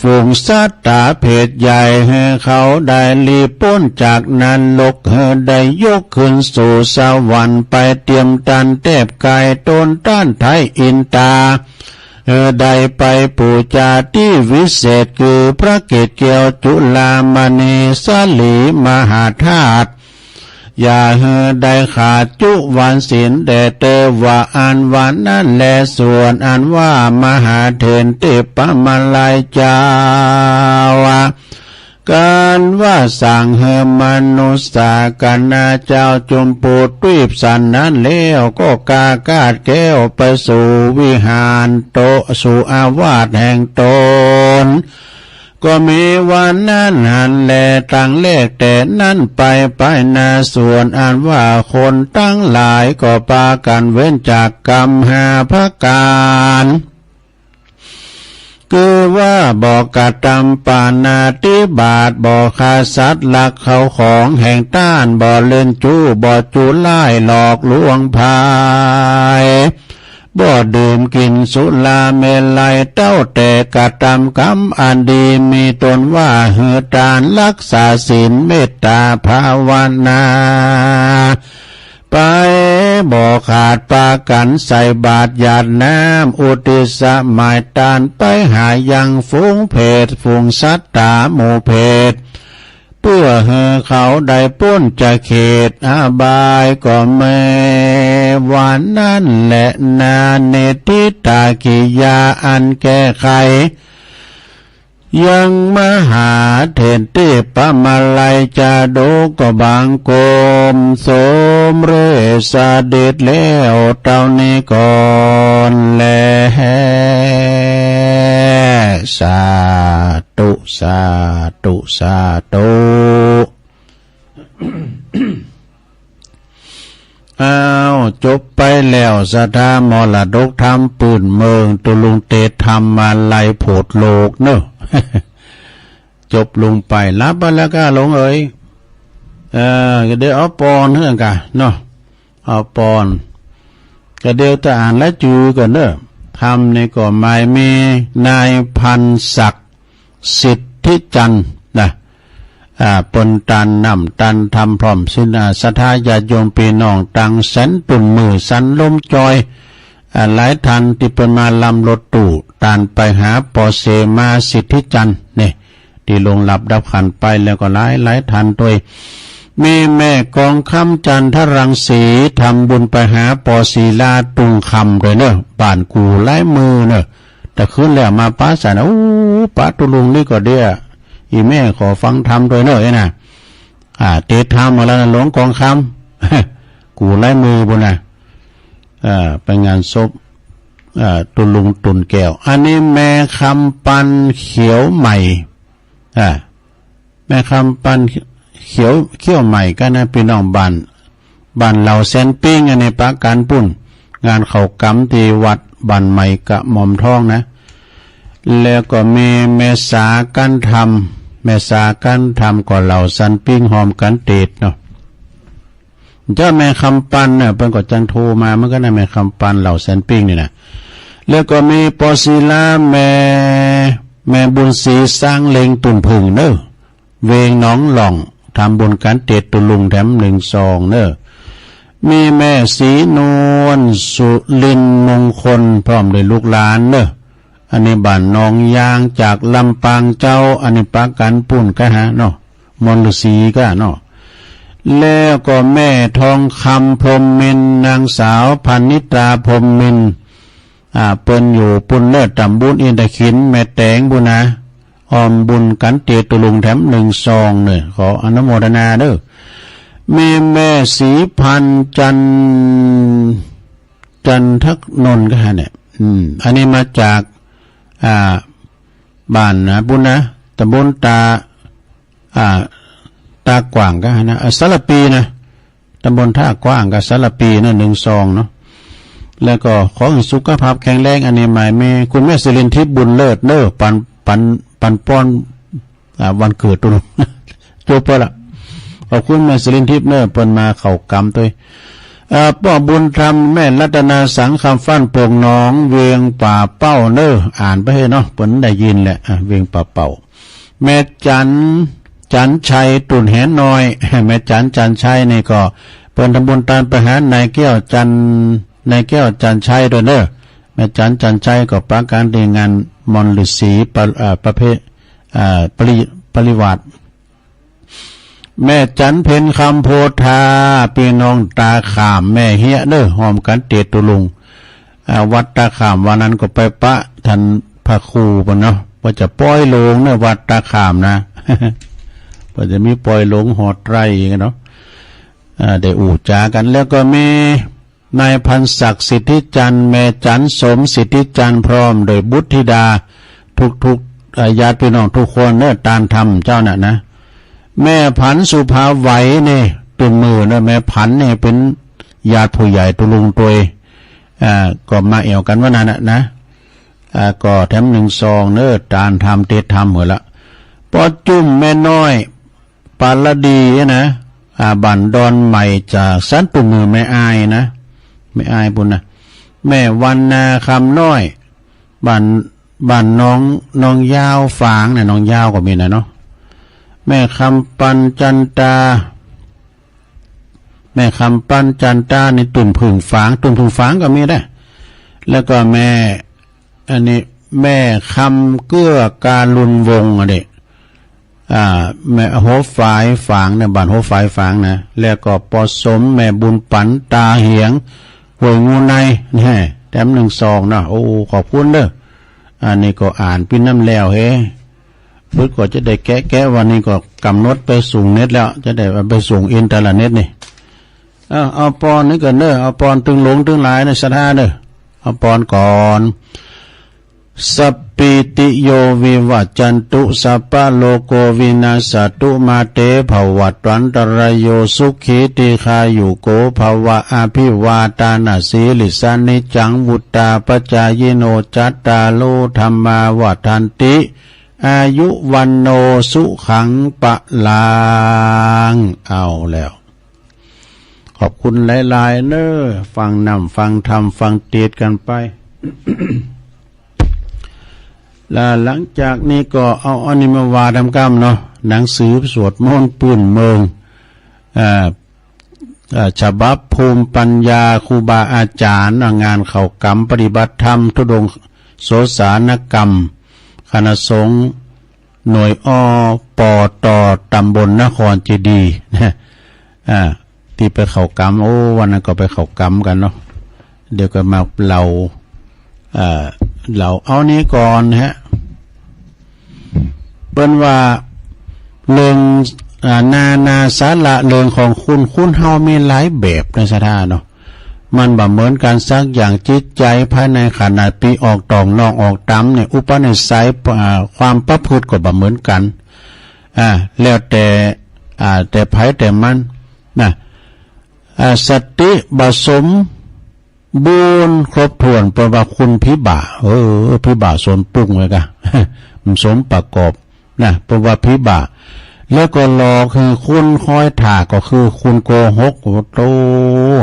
ฝูงสัตถาเปรตใหญ่ หื้อเขาได้หลีกป๊นจากนรก หื้อได้ยกขึ้นสู่สวรรค์ไปเตียมตานแทบไกล ตนต้านไท้อินตา หื้อได้ไปปู๋จาตี้วิเศษ คือพระเกศแก้วจุลามณีสลีมหาธาตุ อย่าหื้อได้ขาดจุวันศีลแด่เตอ ว่าอันว่านั้นแล ส่วนอันว่ามหาเถรเทพมาลัยเจ้า กั๋นว่าสั่งหื้อมนุสสาคณะเจ้าจุมพูทวีปสันนั้นแล้ว ก็กล้าคาดแคล้วไปสู่วิหารโต สู่อาวาสแห่งตน ก็มีวันนั้นหั้นแล ตั้งแรกแต่นั้นไป ไปนาส่วนอันว่าคนตังหลายก็ปากั๋นเว้นจากกรรมห้าประก๋าน คือว่าบ่กระทำปาณาติบาต บ่ฆ่าสัตว์ลักเข้าของแห่งต้าน บ่เล่นจู้ บ่จุร้ายหลอกลวงใผ บ่ดื่มกิ๋นสุราเมรัย เต้าแต่กระทำกรรมอันดี มีต้นว่าหื้อตานฮักษาศีลเมตตาภาวนาไป บ่ขาดปากั๋นใส่บาตรหยาดน้ำอุทิศไหม้ตานไปหายังฝูงเปรต ฝูงสัตถาหมู่เปรต เปื้อหื้อเขาได้ป๊นจากเขตอบาย ก็แม้วันนั้นแล นาเนทิตากิยาอันแก้ไข ยังมหาเถรเทพมาลัยจาดกก็บังคมสมเร็จเสด็จแล้วเต้านี้ก่อนแล สาธุ สาธุ สาธุ อ้าว จบไปแล้ว ศรัทธามรดกธรรมปื้นเมือง ตุลุงเตธรรมาลัยโผดโลกเนอะ จบลงไป หลับไปแล้วก้าหลวงเอ๋ย เออ ก็เดี๋ยวเอาปอนเฮือนกะเนาะ เอาปอน ก็เดี๋ยวจะอ่านรายจื้อก่อนเนอะ ธรรมนี่ก็หมายมีนายพันศักดิ์ สิทธิจันทร์นะ อ่า เปิ้นตานน้ำตานธรรมพร้อมสิ้น อ่า ศรัทธาญาติโยมพี่น้องตังแสนตุ่นหมื่นสันลมจอย อ่า หลายท่านตี้เปิ้นมาลำรถตู้ตานไปหาปอเสมาสิทธิจันทร์เนี่ย ตี้ลวงลับดับขันธ์ไปแล้วก็หลายหลายท่านตวย มีแม่กองคำจันทรังสีทำบุญไปหาปอศิลาตุงคำตวยเนอะ บ้านกูหลายมื้อเนอะ แต่คืนแล้วมาปะสัน โอ้ ปะตุลุงนี่ก็เดีย อีแม่ขอฟังธรรมตวยเนอะ เอ้ยนะ อ่า เตรียมทำหมดแล้วนะ หลวงกองคำ กู่ไร้มือบุญนะ อ่า ไปงานศพ อ่า ตุลุงตุ่นแก้ว อันนี้แม่คำปันเขียวใหม่ อ่า แม่คำปันเขียว เขียวใหม่ก็นะ พี่น้องบ้าน บ้านเหล่าแสนปิ้ง อันนี้ปะกันปุ้น งานเข้ากรรมที่วัดบ้านใหม่กระหม่อมทองนะ แล้วก็มีแม่สากันธรรม แม่สากันธรรมก็เหล่าแสนปิ้งหอมกันเตรียมเนาะ เจ้าแม่คำปันเนี่ย เปิ้นก็จังโทรมาเหมือนกันนะ แม่คำปันเหล่าแสนปิ้งนี่นะ แล้วก็มีปอศิลา แม่ แม่บุญศรี สร้างเล็งตุ่นผึ่งเนอะ เวงหนองหล่อง ทำบุญกันเตรียมตุลุงแถมหนึ่งซองเนอะ มีแม่ศรีนวล สุรินทร์มงคล พร้อมด้วยลูกหลานเนอะ อันนี้บ้านหนองยางจากลำปางเจ้า อันนี้ปะกันปุ้นก็ฮะเนาะ มอนฤๅษีก็เนาะ แล้วก็แม่ทองคำ พรหมมินทร์ นางสาวพนิตา พรหมมินทร์ อ่า เปิ้นอยู่ปุ้นเนอะ ตำบลอินทขิล แม่แตงปุ้นนะ ออมบุญกันเตรียมตุลุงแถมหนึ่งซองเนอะ ขออนุโมทนาเนอะ มีแม่ศรีพันธ์ จันทร์ จันทนนท์ก็ฮะเนี่ย อืม อันนี้มาจาก อ่า บ้านนะปุ้นนะ ตำบลตา อ่า ตากว้างก็ฮะนะ อ่า สารปีนะ ตำบลท่ากว้างกับสารปีนะ หนึ่งซองเนาะ แล้วก็ขอให้สุขภาพแข็งแรง อันนี้หมายแม่ คุณแม่สิรินทิพย์บุญเลิศเนอะ ปัน ปัน ปันป้อน อ่า วันเกิดตุลุง จบไปละ ขอบคุณแม่สิรินทิพย์เนอะ เปิ้นมาเข้ากรรมด้วย เอ่อ ป้อบุญธรรม แม่รัตนาสัง คำฟั่น โป่งหนอง เวียงป่าเป้าเนอะ อ่านไปให้เนาะ เปิ้นได้ยินแหละ อ่ะ เวียงป่าเป้า แม่จัน จันชัย ตุ่นแหน้อย แม่จัน จันชัยนี่ก็ เปิ้นทำบุญตานไปหานายแก้วจัน นายแก้วจันชัยด้วยเนอะ แม่จัน จันชัยก็ปะกันที่งานมอนฤๅษี ปะ อ่า ประเภท อ่า ปริ ปริวาส แม่จันเพ็ญ คำโพธา พี่น้องตาขาม แม่เฮียเนอะ หอมกันเตรียมตุลุง อ่า วัดตาขาม วันนั้นก็ไปปะท่านพระครูปุ้นเนาะ ว่าจะปล่อยโลงเนอะ วัดตาขามนะ ว่าจะมีปล่อยโลงหอไตรกันเนาะ อ่า ได้อู้จ๋ากัน แล้วก็มีนายพันศักดิ์ สิทธิจันทร์ แม่จันสม สิทธิจันทร์ พร้อมโดยบุตรธิดา ทุกๆ อ่า ญาติพี่น้องทุกคนเนอะ ตานธรรมเจ้าน่ะนะ แม่ผัน สุภาไหวเนี่ย ตุ่นมือเนอะ แม่ผันเนี่ยเป็นญาติผู้ใหญ่ตุลุงตวย อ่า ก็มาแอ่วกันวันนั้นน่ะนะ อ่า ก็แถมหนึ่งซองเนอะ ตานธรรมเตรียมธรรมหมดละ ป้อจุ่ม แม่น้อย ปาลดีนะ อ่า บ้านดอนใหม่จากสันตุ่นมือแม่อายนะ แม่อายปุ้นนะ แม่วันนา คำน้อย บ้าน บ้านหนอง หนองยาวฝางนะ หนองยาวก็มีนะเนาะ แม่คำปัน จันตา แม่คำปัน จันตา นี่ตุ่นผึ่งฝาง ตุ่นผึ่งฝางก็มีนะ แล้วก็แม่ อันนี้แม่คำเกื้อ การุณวงศ์ อันนี้ อ่า แม่หัวฝายฝางเนี่ย บ้านหัวฝายฝางนะ แล้วก็ป้อสม แม่บุญปัน ตาเหียง ห้วยงูใน นี่ แถมหนึ่งซองเนาะ โอ้ ขอบคุณเด้อ อันนี้ก็อ่านปิ้นน้ำแล้วเฮ้ เพิ่นก็จะได้แกะ แกะวันนี้ก็กำหนดไปส่งเน็ตแล้ว จะได้เอาไปส่งอินเทอร์เน็ตนี่ เอา เอาปอนนี่ก่อนเด้อ เอาปอนตึงหลวงตึงหลายในศรัทธาเด้อ เอาปอนก่อน สัพพีติโยวิวัชชันตุ สัพพะโรโควินัสสะตุ มาเตภวัตวันตะรายโย สุขีทีฆายุโกภะวะ อะภิวาทานะสีลิสสะ นิจจังวุฑฒาปะจายิโน จัตตาโรธัมมาวัฑันติ อายุวัณโณสุขังพะลัง เอาแล้ว ขอบคุณหลายๆ เน้อ ฟังนำ ฟังธรรม ฟังเตศน์กันไป และหลังจากนี้ก็เอาอันนี้มาว่าทำกรรมเนาะ หนังสือสวดมนต์ปื้นเมือง อ่า อ่า ฉบับภูมิปัญญาครูบาอาจารย์ งานเข้ากรรมปฏิบัติธรรมธุดงค์โสสานกรรม คณะสงฆ์หน่วย อปต ตำบลนครเจดีย์ นะ อ่า ที่ไปเข้ากรรม โอ้ วันนั้นก็ไปเข้ากรรมกันเนาะ เดี๋ยวก็มาเล่า อ่า เล่าเอานี้ก่อนนะฮะ เปิ้นว่าเรื่อง อ่า นานาสาระเรื่องของคุณ คุณเฮามีหลายแบบนะศรัทธาเนาะ มันบ่เหมือนกันสักอย่าง จิตใจภายในขนาดปีออกตองนอกออกตำเนี่ย อุปนิสัย อ่า ความประพฤติก็บ่เหมือนกัน อ่า แล้วแต่ อ่า แต่ไผแต่มันนะ อ่า สติบ่สม บูรณ์ครบถ้วน เปิ้นว่าคุณผีบ้า เออ ผีบ้าสนปรุงไว้กะ มันสมประกอบนะ เปิ้นว่าผีบ้า แล้วก็หลอกหื้อคุณคอยถ่า ก็คือคุณโกหก โอ้โต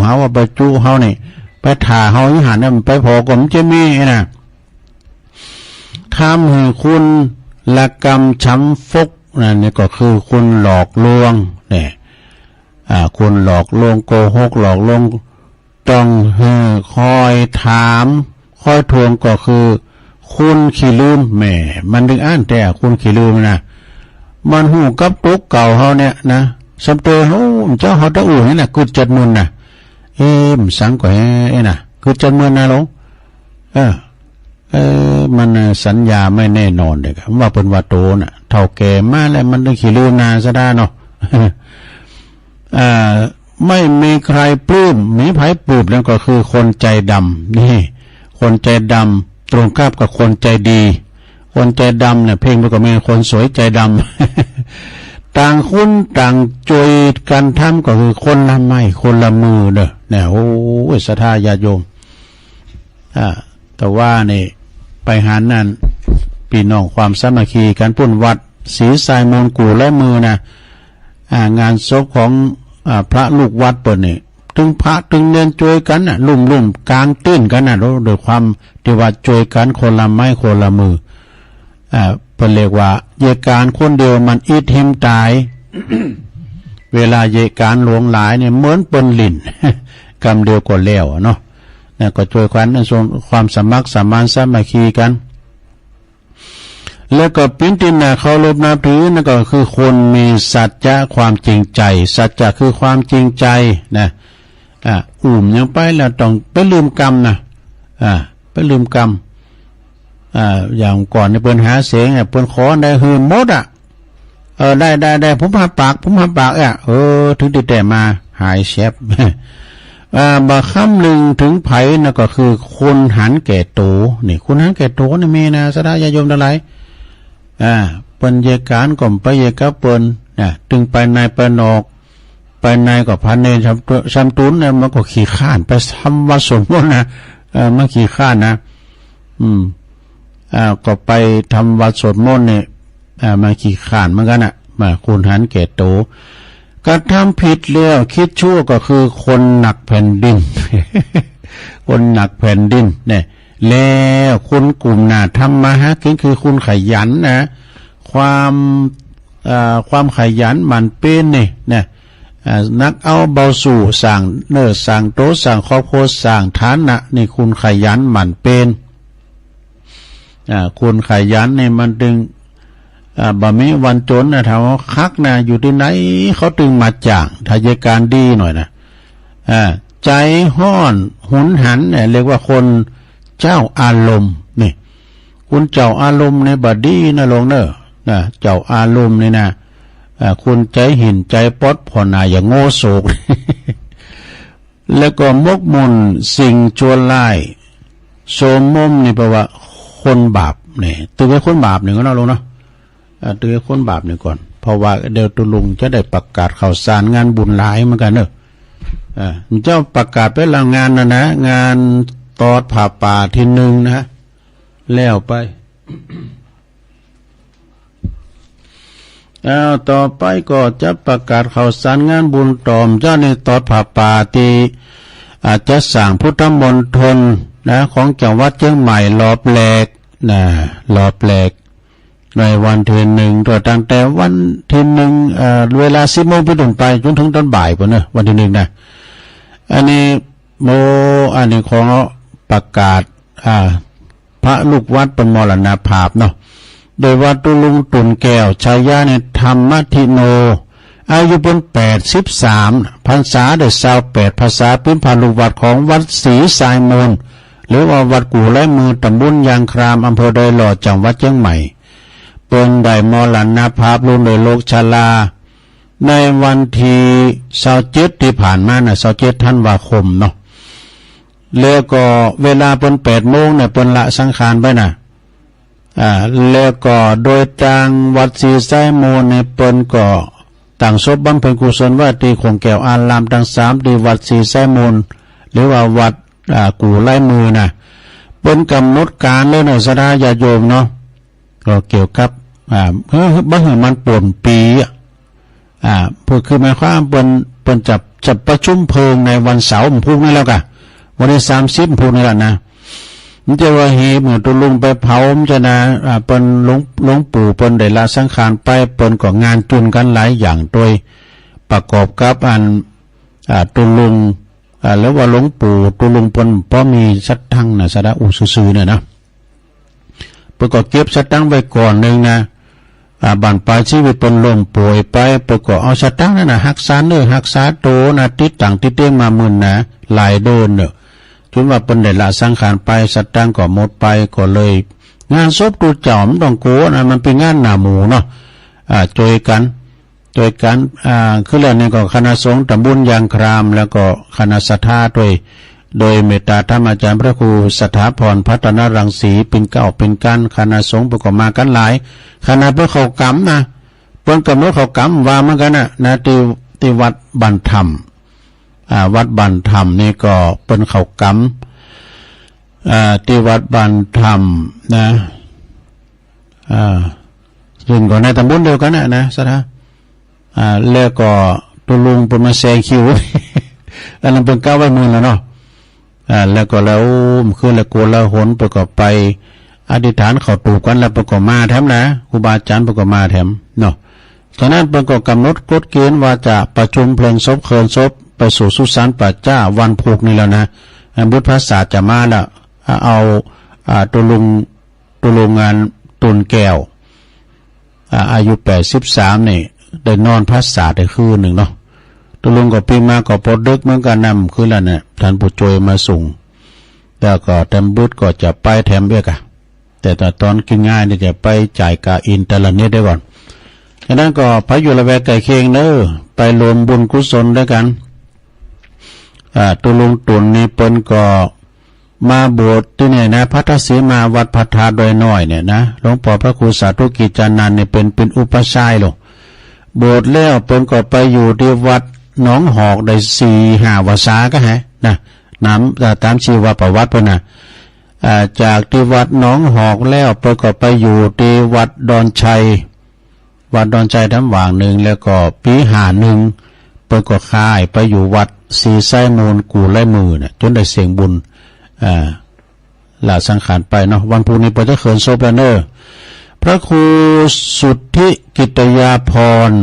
หาว่าไปจุเฮานี่ ไปถ่าเฮาอยู่หั้นนะ มันไปผ่อก็มันจะมีนะ ทำหื้อคุณละกำช้ำฟกนะ นี่ก็คือคุณหลอกลวงเนี่ย อ่า คุณหลอกลวง โกหก หลอกลวง ต้องหื้อคอยถาม คอยทวง ก็คือคุณขี้ลืม แหม มันตึงอั้นแต๊ คุณขี้ลืมนะ มันฮู้กับตุ๊กข์เก่าเฮาเนี่ยนะ ส่ำเตอเฮา เจ้าเฮาตะอู่นี่นะ กึ๊ดจัดมึนนะ เอ๊ะ มันสังก็แฮะ เอ๊ะนะ กึ๊ดจัดมึนนะหลวง เออ เออ มันน่ะสัญญาไม่แน่นอนเด้อครับ ว่าเปิ้นว่าโตน่ะ เฒ่าแก่มาแล้วมันตึงขี้ลืมนะศรัทธาเนาะ อ่า ไม่มีใครปลื้ม มีไผปลื้ม นั่นก็คือคนใจดำ นี่ คนใจดำ ตรงข้ามกับคนใจดี คนใจดำเนี่ย เพ่งมันก็มีคนสวยใจดำ ต่างคนต่างช่วยกันทำ ก็คือคนละไม้คนละมือเด้อ เนี่ย โอ้ย ศรัทธาญาติโยม อ่า แต่ว่านี่ไปหันนั่น พี่น้องความสามัคคีกัน ปุ้นวัดศรีทรายมูลกู่และมือนะ อ่า งานศพของ อ่า พระลูกวัดเปิ้นนี่ ตึงพระตึงเณรช่วยกันน่ะ ลุ่มๆ กางเต็นท์กันน่ะ โดย โดยความที่ว่าช่วยกันคนละไม้คนละมือ อ่า เปิ้นเรียกว่า เยกานคนเดียวมันอิดหิมตาย เวลาเยกานหลวงหลายเนี่ย เหมือนเปิ้นหลิ้น กำเดียวก็แล้วอะเนาะ นะ ก็ช่วยกันในส่วนความสมัครสมานสามัคคีกัน แล้วก็ปิ้นที่น่าเคารพนับถือ นั่นก็คือคนมีสัจจะความจริงใจ สัจจะคือความจริงใจนะ อ่ะ อุ้มหยังไปแล้วต้องไปลืมกำนะ อ่า ไปลืมกำ อ่า อย่างก่อนนี่เปิ้นหาเสียงเนี่ย เปิ้นขอได้หื้อหมดอะ เออ ได้ ได้ ได้ ผมหับปาก ผมหับปาก เออ เออ ถึงที่แท้มาหายแซบ อ่า บ่คำนึงถึงไผ นั่นก็คือคนหันแก่โต นี่ คนหันแก่โตนี่มีนะ ศรัทธาญาติโยมทั้งหลาย อ่า เปิ้นเยกานก็ไปเยกกับเปิ้นนะ ตึงไปในไปนอก ไปในก็พาเณรสามตัว สามตูนเนี่ย มันก็ขี้คร้านไปทำวัตรสวดมนต์นะ เออ มันขี้คร้านนะ อืม อ่า ก็ไปทำวัตรสวดมนต์เนี่ย อ่า มันขี้คร้านเหมือนกันน่ะ มาคนหันแก่โต กระทำผิดแล้วคิดชั่วก็คือคนหนักแผ่นดิน คนหนักแผ่นดินเนี่ย แล้วคนกลุ่มน่ะ ทำมาหากินคือคนขยันนะ ความ อ่า ความขยันหมั่นเพียรนี่นะ อ่า หนักเอาเบาสู้ สร้างเนื้อสร้างตัว สร้างครอบครัว สร้างฐานะ นี่คนขยันหมั่นเพียร อ่า คนขยันนี่มันตึง อ่า บ่มีวันจนนะ ถ้าว่าคักนะ อยู่ที่ไหนเขาตึงมาจ้าง ถ้าเยกานดีหน่อยนะ อ่า ใจฮ้อนหุนหันเนี่ย เรียกว่าคนเจ้าอารมณ์ นี่ คนเจ้าอารมณ์เนี่ยบ่ดีนะหลวงเนอะ นะ เจ้าอารมณ์นี่นะ อ่า คนใจหินใจป๊อดผ่อนหนาอย่างโง่โศก แล้วก็หมกมุ่นสิ่งชั่วร้าย โสมมนี่แปลว่าคนบาปนี่ ถือว่าคนบาปหนึ่งก็เนาะหลวงเนาะ อ่า ถือว่าคนบาปหนึ่งก่อน เพราะว่าเดี๋ยวตุลุงจะได้ประกาศข่าวสารงานบุญหลายเหมือนกันเนอะ อ่า เจ้าประกาศไปแล้วงานนะนะ งานตอดผ้าป่าที่หนึ่งนะ แล้วไป อ้าว ต่อไปก็จะประกาศข่าวสารงานบุญต่อมเจ้าในตอดผ้าป่าที่ อาจจะสร้างพุทธมณฑลนะ ของจังหวัดเชียงใหม่รอบแรกนะ รอบแรก ในวันที่หนึ่ง ก็ตั้งแต่วันที่หนึ่ง เอ่อ เวลาสิบโมงเป็นต้นไป จนถึงตอนบ่ายพุ้นเนอะ วันที่หนึ่งนะ อันนี้ โม อันนี้ของประกาศ อ่า พระลูกวัดเปิ้นมรณภาพเนาะ โดยว่าตุลุงตุ่นแก้ว ฉายาในธรรมทิโน อายุเปิ้นแปดสิบสาม พรรษาได้ซาวแปดพรรษา เปิ้นพระลูกวัดของวัดศรีทรายมูล หรือว่าวัดกู่ไร้มือ ตำบลยางคราม อำเภอดอยหล่อ จังหวัดเชียงใหม่ เปิ้นได้มรณภาพลงโดยโรคชรา ในวันที่ซาวเจ็ดตี้ผ่านมานะ ซาวเจ็ดธันวาคมเนาะ แล้วก็เวลาเปิ้นแปดโมงเนี่ย เปิ้นละสังขารไปนะ อ่า แล้วก็โดยตางวัดศรีไซมูลเนี่ย เปิ้นก็ตั้งศพบำเพ็ญกุศลไว้ตี้ขวงแก้วอารามตังสาม ตี้วัดศรีไซมูล หรือว่าวัด อ่า กู่ไร้มือนะ เปิ้นกำหนดการเลยนะ ศรัทธาญาติโยมเนาะ ก็เกี่ยวกับ อ่า เออ บ่หื้อมันป่นปี๋อะ อ่า เปิ้นคือหมายความเปิ้น เปิ้นจะ จะประชุมเพลิงในวันเสาร์พุกนี้แล้วกะ วันที่สามสิบพุกนี้แล้วนะ มันจะว่าเหตุเมื่อตุลุงไปเผา มันจะนะ อ่า เปิ้นหลวง หลวงปู่เปิ้นได้ละสังขารไป เปิ้นก็งานจุนกันหลายอย่าง โดยประกอบกับอัน อ่า ตุลุง อ่า หรือว่าหลวงปู่ตุลุงเปิ้นพอมีสตังค์นะ ศรัทธาอู้ซื่อๆ เนี่ยนะ เปิ้นก็เก็บสตังค์ไว้ก่อนหนึ่งนะ อ่า บั้นปลายชีวิตเปิ้นล้มป่วยไป เปิ้นก็เอาสตังค์นั้นนะ รักษาเนื้อรักษาตัวนะ ติดตังค์ติดเตียงมาหมื่นนะ หลายเดือนเนอะ จนว่าเปิ้นได้ละสังขารไป สตังค์ก็หมดไป ก็เลย งานศพตุ๊เจ้ามันต้องโกนะ มันเป็นงานหน้าหมู่เนาะ อ่า ช่วยกัน โดยการ อ่า คือแล้วนี่ก็คณะสงฆ์ตำบลยางคราม แล้วก็คณะศรัทธาด้วย โดยเมตตาธรรมอาจารย์พระครูสถาพรพัฒนรังสี เป็นเก้าเป็นกัน คณะสงฆ์เปิ้นก็มากันหลาย ขนาดเปิ้นเข้ากรรมนะ เปิ้นกำหนดเข้ากรรมว่าเหมือนกันนะ นะ ที่ ที่วัดบ้านถ้ำ อ่า วัดบ้านถ้ำนี่ก็เปิ้นเข้ากรรม อ่า ที่วัดบ้านถ้ำนะ อ่า ซึ่งก็ในตำบลเดียวกันน่ะนะ ศรัทธา อ่า แล้วก็ตุลุงเปิ้นมาแซงคิว อันนั้นเปิ้นกะไว้หมื่นแล้วเนาะ อ่า แล้วก็แล้ว โอ้ มันคือแล้วโกลาหล เปิ้นก็ไปอธิษฐานเข้าตูบกัน แล้วเปิ้นก็มาแถมนะ ครูบาอาจารย์เปิ้นก็มาแถมเนาะ ฉะนั้นเปิ้นก็กำหนดกฎเกณฑ์ว่าจะประชุมเพลิงศพ เคลื่อนศพไปสู่สุสานป่าช้าวันพุธนี้แล้วนะ อ่า บุตรพระศาสจะมาแล้ว อ่า เอา อ่า ตุลุง ตุลุงงาน ตุนแก้ว อ่า อายุแปดสิบสามนี่ ได้นอนพระศาสได้คืนหนึ่งเนาะ ตุลุงก็ปิ๊งมาก็ปอดึกเหมือนกันนะ คืนแล้วเนี่ย ท่านผู้ช่วยมาส่ง แล้วก็แถมบุตรก็จะไปแถมเอกอะ แต่ตอนกินง่ายนี่จะไปจ่ายค่าอินเทอร์เน็ตได้ก่อน ฉะนั้นก็ไปอยู่ละแวกใกล้เคียงเนอะ ไปรวมบุญกุศลด้วยกัน อ่า ตุลุงตุนนี่เปิ้นก็มาบวชที่เนี่ยนะ พัทธสีมาวัดพระธาตุดอยน้อยเนี่ยนะ หลวงปอพระครูสาธุกิจจานันท์เนี่ยเป็น เป็นอุปัชฌาย์ลง บวชแล้วเปิ้นก็ไปอยู่ที่วัดหนองหอกได้สี่ห้าพรรษาก็แฮะนะ นำ อ่า ตามชีวประวัติเปิ้นนะ อ่า จากที่วัดหนองหอกแล้วเปิ้นก็ไปอยู่ที่วัดดอนชัย วัดดอนชัยแถมหว่างหนึ่ง แล้วก็ปี๋ห้าหนึ่ง เปิ้นก็ย้ายไปอยู่วัดศรีไซมูลกู่ไร้มือเนี่ย จนได้เสี้ยงบุญ อ่า ละสังขารไปเนาะ วันพุธนี้เปิ้นจะเคลื่อนศพแล้วเนอะ พระครูสุทธิกิตติยาภรณ์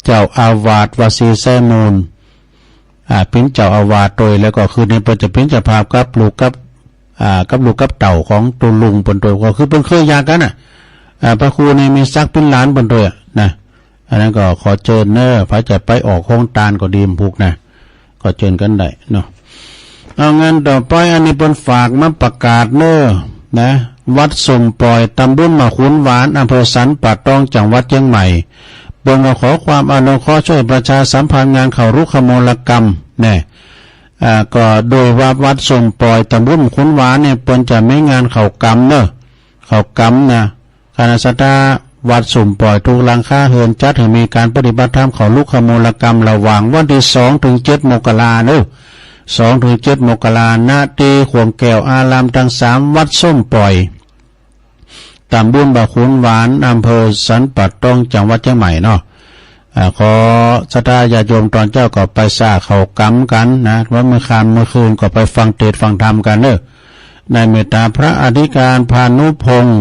เจ้าอาวาสวัดศรีไซมูล อ่า เป็นเจ้าอาวาสโดย แล้วก็คืนนี้เปิ้นจะเป็นเจ้าภาพกับลูกกับ อ่า กับลูกกับเต้าของตุลุงเปิ้นโดย ก็คือเปิ้นเคยหย่ากันน่ะ อ่า พระครูนี่มีศักดิ์เป็นหลานเปิ้นโดยอะนะ อันนั้นก็ขอเชิญเนอะ ใผจะไปออกโฮงตานก็ดี พุกนะ ก็เชิญกันได้เนาะ เอา งานต่อไป อันนี้เปิ้นฝากมาประกาศเนอะนะ วัดส้มป่อย ตำบลหมากขุนหวาน อำเภอสันป่าตอง จังหวัดเชียงใหม่ เปิ้นก็ขอความอนุเคราะห์ช่วยประชาสัมพันธ์งานเข้ารุกขมลกรรมแน่ อ่า ก็โดยว่าวัดส้มป่อย ตำบลหมากขุนหวานเนี่ย เปิ้นจะมีงานเข้ากรรมเนอะ เข้ากรรมนะ คณะศรัทธาวัดส้มป่อยทุกหลังคาเรือน จัดให้มีการปฏิบัติธรรมเข้ารุกขมลกรรม ระหว่างวันที่สองถึงเจ็ดมกราเนอะ สองถึงเจ็ดมกรา ณ ที่ขวงแก้วอารามตังสาม วัดส้มป่อย ตำบลหมากขุนหวาน อำเภอสันป่าตอง จังหวัดเชียงใหม่เนาะ อ่า ขอศรัทธาญาติโยมตอนเช้าก็ไปสร้างเข้ากรรมกันนะ ว่ามื้อค่ำมื้อคืนก็ไปฟังเทศน์ฟังธรรมกันเนอะ ในเมตตาพระอธิการพานุพงษ์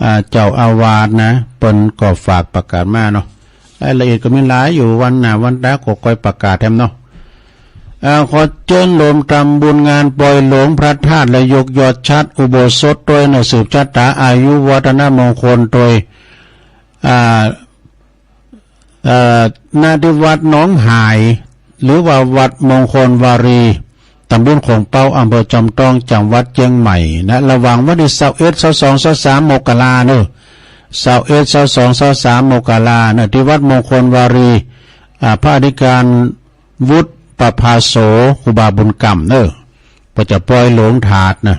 อ่า เจ้าอาวาสนะ เปิ้นก็ฝากประกาศมาเนาะ รายละเอียดก็มีหลายอยู่ วันหน้าวันตาก็ค่อยประกาศแถมเนาะ อ่า ขอเจิญโฮมตำบุญงานป่อยหลวงพระธาตุและยกยอดฉัตรอุโบสถด้วยเนอะ สืบชะตาอายุวัฒนมงคลโดย อ่า เอ่อ ณ ที่วัดหนองหาย หรือว่าวัดมงคลวารี ตำบลโขงเป๊า อำเภอจอมทอง จังหวัดเชียงใหม่นะ ระหว่างวันที่ซาวเอ็ด ซาวสอง ซาวสาม มกราเนอะ ซาวเอ็ด ซาวสอง ซาวสาม มกราเนอะ ตี้วัดมงคลวารี อ่า พระอธิการวุฒิประภาโส ครูบาบุญกำเนอะ เปิ้นจะปล่อยโลงถาดนะ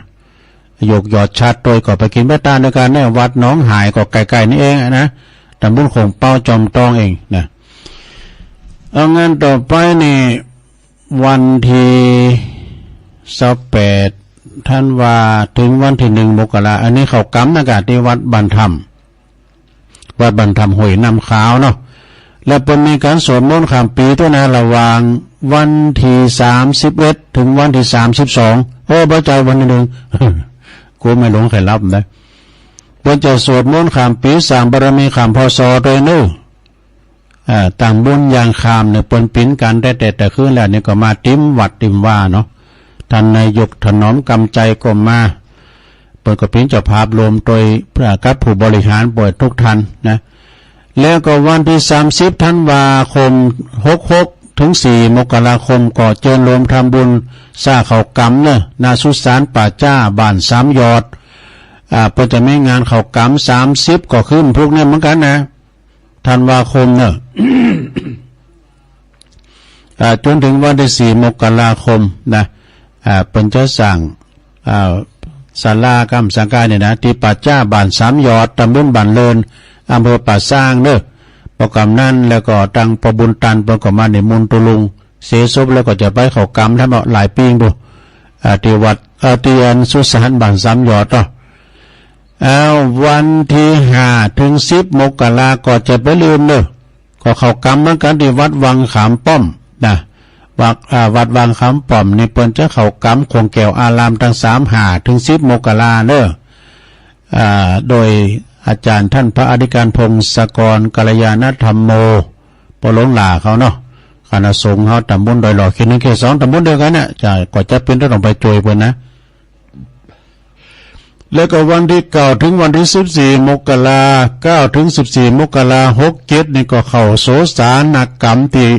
ยกยอดฉัตรโตยก็ไปกินไปตานด้วยกันเนี่ย วัดหนองหายก็ใกล้ๆนี่เองนะ ตำบลโขงเป๊าจอมตองเองนะ เอา งานต่อไปนี่ วันที่ซาวแปดธันวา ถึงวันที่หนึ่งมกรา อันนี้เข้ากรรมนะกะ ที่วัดบ้านถ้ำ วัดบ้านถ้ำห้วยน้ำขาวเนาะ และเปิ้นมีการสวดมนต์ข้ามปีด้วยนะ ระหว่างวันที่สามสิบเอ็ดถึงวันที่สามสิบสอง โอ้ บ่ใจ้วันที่หนึ่ง กูไม่หลงใครรับนะ เปิ้นจะสวดมนต์ข้ามปี สร้างบารมีข้าม พ.ศ. ด้วยเนอะ อ่า ตำบลยางคามเนี่ย เปิ้นปิ๋นกันแต่ แต่ แต่คืนแล้วเนี่ย ก็มาติมวัดติมวาเนาะ ท่านนายกถนอมกำใจก็มา เปิ้นก็ปิ๋นเจ้าภาพรวมโดย อ่า กับผู้บริหารบวชทุกท่านนะ แล้วก็วันที่สามสิบธันวาคมหกหก ถึงสี่มกราคม ก็เจิญโฮมทำบุญสร้างเข้ากรรมเนอะ ณ สุสานป่าจ้า บ้านสามยอด อ่า เปิ้นจะมีงานเข้ากรรม สามสิบ ก็คือวันพุธเนี่ยเหมือนกันนะ ธันวาคมเนอะ อ่า จนถึงวันที่สี่มกราคมนะ อ่า เปิ้นจะสร้าง อ่า ศาลาก้ำสังฆาเนี่ยนะ ตี้ป่าจ้าบ้านสามยอด ตำบลบ้านเลิน อำเภอป่าซางเนอะ ปอกำนั้นแล้วก็ตังปอบุญตันเปิ้นก็มานิมนต์ตุลุง เสร็จสบแล้วก็จะไปเข้ากรรมทำเอาหลายปี๋บุ อ่า ตี้วัด เอ่อ ตี้อันสุสานบ้านสามยอดเนาะ อ้าว วันที่ห้าถึงสิบมกราก็จะไปลืมเนอะ ก็เข้ากรรมเหมือนกันตี้วัดวังขามป้อมนะ วัด อ่า วัดวังขามป้อมนี่เปิ้นจะเข้ากรรมโขงแก้วอารามตังสาม ห้าถึงสิบมกราเนอะ อ่า โดยอาจารย์ท่านพระอธิการพงศกร กัลยาณธรรมโม ปอหลวงหล้าเขาเนาะ คณะสงฆ์เขาตำบลดอยหล่อ เขตหนึ่ง เขตสอง ตำบลเดียวกันเนี่ย จะ ก็จะเป๋นต้องไปช่วยเปิ้นนะ แล้วก็วันที่เก้าถึงวันที่สิบสี่มกรา เก้าถึงสิบสี่มกราหกเจ็ดนี่ก็เข้าโสสานกรรมตี้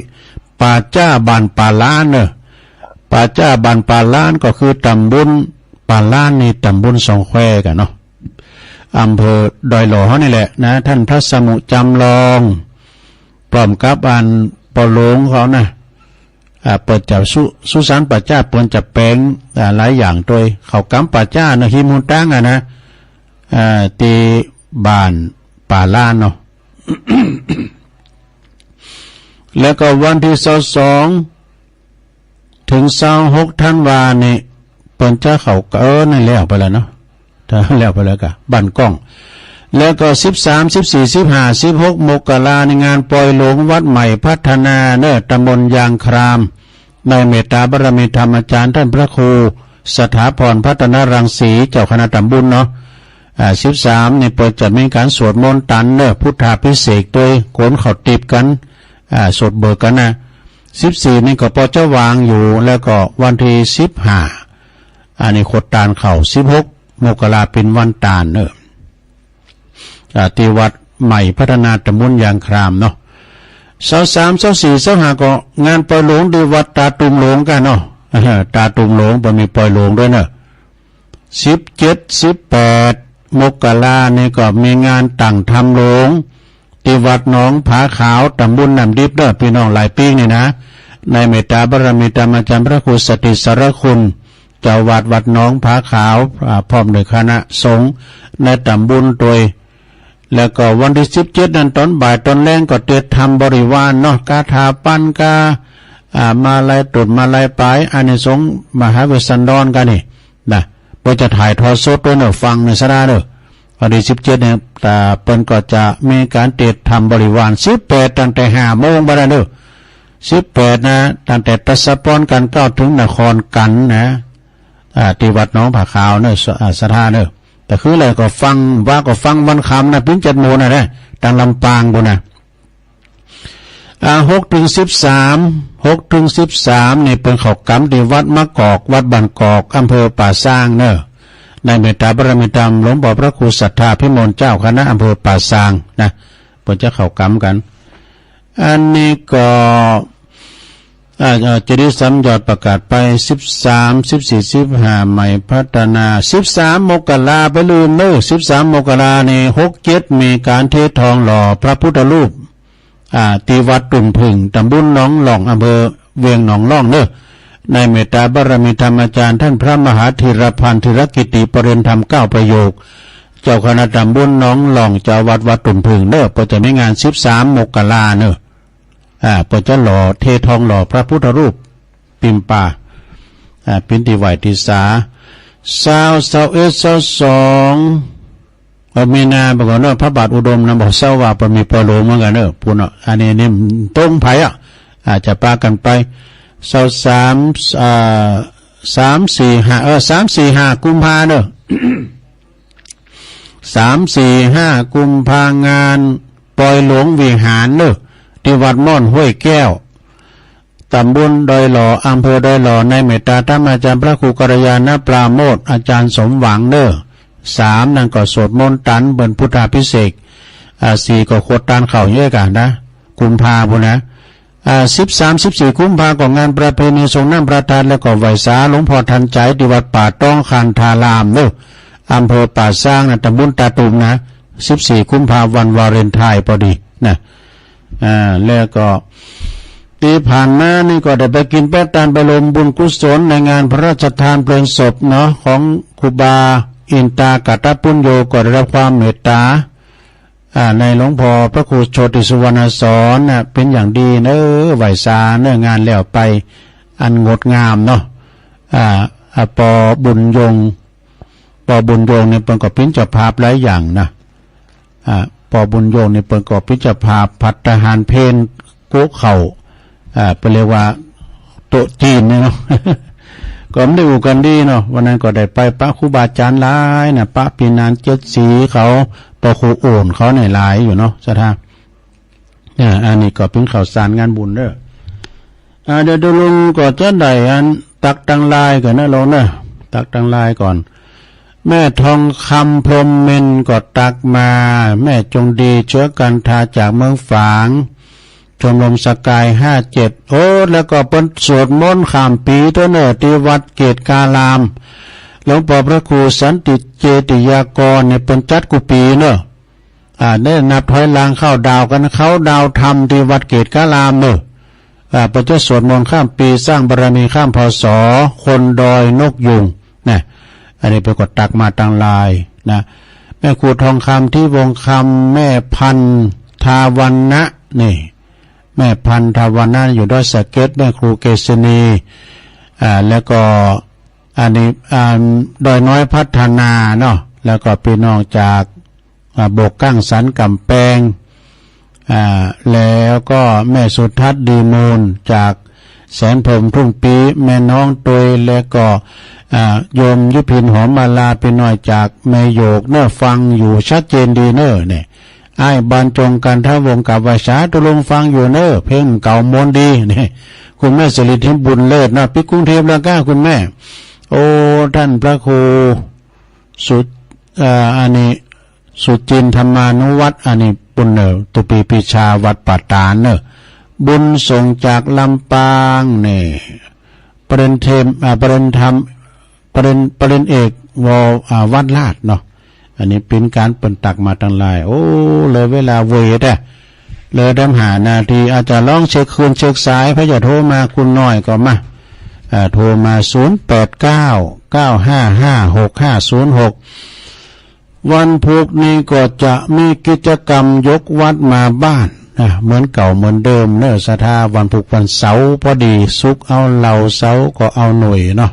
ป่าจ้าบ้านป่าล้านเนอะ ป่าจ้าบ้านป่าล้านก็คือตำบลป่าล้านนี่ตำบลสองแควกะเนาะ อำเภอดอยหล่อเฮานี่แหละนะ ท่านพระสมุจำลอง พร้อมกับอันปอหลวงเขานะ อ่า เปิ้นจะสุ สุสานป่าจ้าเปิ้นจะแป๋ง อ่า หลายอย่างโดยเข้ากรรมป่าจ้าเนาะ ฮิมฮูตังอะนะ อ่า ตี้บ้านป่าล้านเนาะ แล้วก็วันที่ซาวสองถึงซาวหกธันวานี่ เปิ้นจะเข้า เออ นั่นแล้วไปแล้วเนาะ ถ้าแล้วไปแล้วกะ บ้านก้อง แล้วก็สิบสาม สิบสี่ สิบห้า สิบหกมกราในงานปล่อยโลงวัดใหม่พัฒนาเนอะ ตำบลยางคราม ในเมตตาบารมีธรรมอาจารย์ท่านพระครูสถาพรพัฒนรังสี เจ้าคณะตำบลเนาะ อ่า สิบสามนี่เปิ้นจะมีการสวดมนต์ตันเนอะ พุทธาภิเษกโดยโกนข้าวติบกัน อ่า สวดเบิกกันนะ สิบสี่นี่ก็ปอจะวางอยู่ แล้วก็วันที่สิบห้า อันนี้ขดตานเข้า สิบหกมกราเป๋นวันตานเนอะ อ่า ตี้วัดใหม่พัฒนาตำบลยางครามเนาะ ซาวสาม ซาวสี่ ซาวห้าก็งานปล่อยโลงตี้วัดตาตุ่มหลวงกะเนาะ ตาตุ่มหลวงเปิ้นมีปล่อยโลงด้วยเนอะ สิบเจ็ด สิบแปดมกรานี่ก็มีงานตั้งธรรมโลง ตี้วัดหนองผาขาว ตำบลน้ำดิบเนอะ พี่น้องหลายปี๋นี่นะ ในเมตตาบารมีธรรมอาจารย์พระครูสถิตสารคุณ เจ้าวัดวัดหนองผาขาว อ่า พร้อมด้วยคณะสงฆ์ในตำบลโดย แล้วก็วันที่สิบเจ็ดนั้นตอนบ่ายตอนแลงก็เตรียมทำบริวารเนาะ คาถาปันคา อ่า มาลัยตุ่นมาลัยปาย อานิสงส์มหาเวสสันดรกะนี่นะ เปิ้นจะถ่ายทอดสดด้วยเนอะ ฟังในศาลาเนอะ วันที่สิบเจ็ดเนี่ย อ่า เปิ้นก็จะมีการเตรียมทำบริวาร สิบแปดตั้งแต่ห้าโมงไปแล้วเนอะ สิบแปดนะ ตั้งแต่ตะสะปอนกันเข้าถึงนครกันนะ อ่า ตี้วัดหนองผาขาวเนอะ ส- อ่า ศรัทธาเนอะ แต่คืออะไรก็ฟัง ว่าก็ฟังวันค่ำนะ เป๋นเจ็ดโมงนะนะ ตังลำปางปู้นนะ อ่า หกถึงสิบสาม หกถึงสิบสามนี่เปิ้นเข้ากรรมตี้วัดมะกอก วัดบ้านกอก อำเภอป่าซางเนอะ ในเมตตาบารมีธรรมหลวงพ่อพระครูสัทธาภิมล เจ้าคณะอำเภอป่าซางนะ เปิ้นจะเข้ากรรมกัน อันนี้ก็ เอ่อ อ่า อ่า จะได้สามยอดประกาศไป สิบสาม สิบสี่ สิบห้า ใหม่พัฒนา สิบสาม มกรา ไปลืมเนอะ สิบสาม มกรา นี่ หก เจ็ด มีการเททองหล่อพระพุทธรูป อ่า ที่วัดตุ่นผึ่ง ตำบลหนองหล่อง อำเภอเวียงหนองหล่องเนอะ ในเมตตาบารมีธรรมอาจารย์ท่านพระมหาธีรพันธ์ ธีรกิติปริญธรรม เก้า ประโยค เจ้าคณะตำบลหนองหล่อง เจ้าวัดวัดตุ่นผึ่งเนอะ เปิ้นจะมีงาน สิบสาม มกราเนอะ อ่า เปิ้นจะหล่อ เททองหล่อพระพุทธรูป ปิมปา อ่า ปิ้นตี้ไหว้ตี้สา ซาว ซาวเอ็ด ซาวสอง เอ่อ มีนา บ่ก่อนเนาะ พระบาทอุดมนะ บ่เซาว่าบ่มีปอหลวงเหมือนกันเนอะ พู้นเนาะ อันนี้นี่ตรงไผอ่ะ อาจจะปากันไป ซาวสาม อ่า สาม สี่ ห้า เออ สาม สี่ ห้า กุมภาเนอะ สาม สี่ ห้า กุมภางานปอยหลวงวิหารเนอะ ที่วัดม่อนห้วยแก้ว ตำบลดอยหล่อ อำเภอดอยหล่อ ในเมตตาธรรมอาจารย์พระครูกัลยาณปราโมทย์ อาจารย์สมหวังเนอะ สาม นั่นก็สวดมนต์ตันเปิ้นพุทธาภิเษก อ่า สี่ ก็ขวดตานข้าวเยอะกันนะ กุมภาพู้นนะ อ่า สิบสาม สิบสี่ กุมภาก็งานประเพณีสรงน้ำพระธาตุ แล้วก็ไหว้สาหลวงพ่อทันใจที่วัดป่าต้องคันธารามเนอะ อำเภอป่าซางนะ ตำบลตาตุ่มนะ สิบสี่ กุมภาวันวาเลนไทน์พอดีนะ อ่า แล้วก็ตี้ผ่านมานี่ก็ได้ไปกินแป๊ะตานไปรวมบุญกุศลในงานพระราชทานเพลิงศพเนาะ ของครูบาอินตากัตตปุญโญ ก็ได้รับความเมตตา อ่า ในหลวงพ่อพระครูโชติสุวรรณสอนน่ะ เป็นอย่างดีเนอะ ไหว้สาเนอะ งานแล้วไป อันงดงามเนาะ อ่า อ่า ปอบุญยง ปอบุญยงเนี่ยเปิ้นก็เป็นเจ้าภาพหลายอย่างนะ อ่า ปอบุญยงเนี่ยเปิ้นก็เป็นเจ้าภาพภัตตาหารเพล โกะเข้า อ่า เปิ้นเรียกว่าโต๊ะจีนเนี่ยเนาะ ก็มันได้อู้กันดีเนาะ วันนั้นก็ได้ไปปะครูบาอาจารย์หลายนะ ปะปีนานเจ็ดสีเขา ปะครูโอ่นเขาเนี่ยหลายอยู่เนาะ ศรัทธา อ่า อันนี้ก็เป็นข่าวสารงานบุญเด้อ อ่า เดี๋ยวดูลุงก็จะได้อันตักตังลายก่อนนะลุงเนอะ ตักตังลายก่อน แม่ทองคำพรหมเมนก็ตักมา แม่จงดีเชื้อกันทาจากเมืองฝาง ชมรมสกาย ห้าเจ็ด โอ้ แล้วก็เปิ้นสวดมนต์ข้ามปี๋ตัวเนอะ ที่วัดเกตการาม หลวงพ่อพระครูสันติเจติยากรเนี่ยเปิ้นจัดกู้ปี๋เนอะ อ่า ได้นับถอยหลังเข้าดาวน์กัน เข้าดาวน์ธรรมที่วัดเกตการามเนอะ อ่า เปิ้นจะสวดมนต์ข้ามปี๋ สร้างบารมีข้าม พ.ศ. คนดอยนกยูงนะ อันนี้เปิ้นก็ตักมาตังลายนะ แม่ครูทองคำ ที่วงคำ แม่พันธาวันนะนี่ แม่พันธาวันนะอยู่ดอยสะเก็ด แม่ครูเกษณี อ่า แล้วก็อันนี้ อ่า ดอยน้อยพัฒนาเนาะ แล้วก็พี่น้องจาก อ่า โบกกั้งสันกำแปง อ่า แล้วก็แม่สุทัศน์ดีมูลจากแสนพรหมทุ่งปี แม่น้องตวย และก็ อ่า โยมยุพินหอมมาลา พี่น้อยจากแม่โยกเนอะ ฟังอยู่ชัดเจนดีเนอะเนี่ย อ้ายบรรจงกันทะวงศ์กับไหว้สาธุลุงฟังอยู่เนอะ เพลงเก่ามนต์ดีเนี่ย คุณแม่สิริทิพย์บุญเลิศเนาะ ปิ๊กกรุงเทพฯแล้วก้าคุณแม่ โอ้ ท่านพระครูสุด เอ่อ อันนี้ สุจินทร์ธรรมานุวัฒน์ อันนี้ปุณเนอร์ ตุปีปีชาวัดป่าตาดเนอร์ บุญส่งจากลำปางเนี่ย ปริญเทม อ่า ปริญธรรม ปริญ ปริญเอก ว อ่า วัดราชเนาะ อันนี้เป็นการเปิ้นตักมาตังหลาย โอ้ เลยเวลาเวยแท้ เลยแต้มห้านาที อาจจะลองเช็คคืนเช็คสาย ไผจะโทรมา คุณน้อยก็มา อ่า โทรมา ศูนย์แปดเก้า เก้าห้าห้า หกห้าศูนย์หก วันพุธนี้ก็จะมีกิจกรรมยกวัดมาบ้านนะ เหมือนเก่าเหมือนเดิมเนอะ ศรัทธา วันพุธวันเสาร์พอดี ศุกร์เอาเหล้า เสาร์ก็เอาหน่วยเนาะ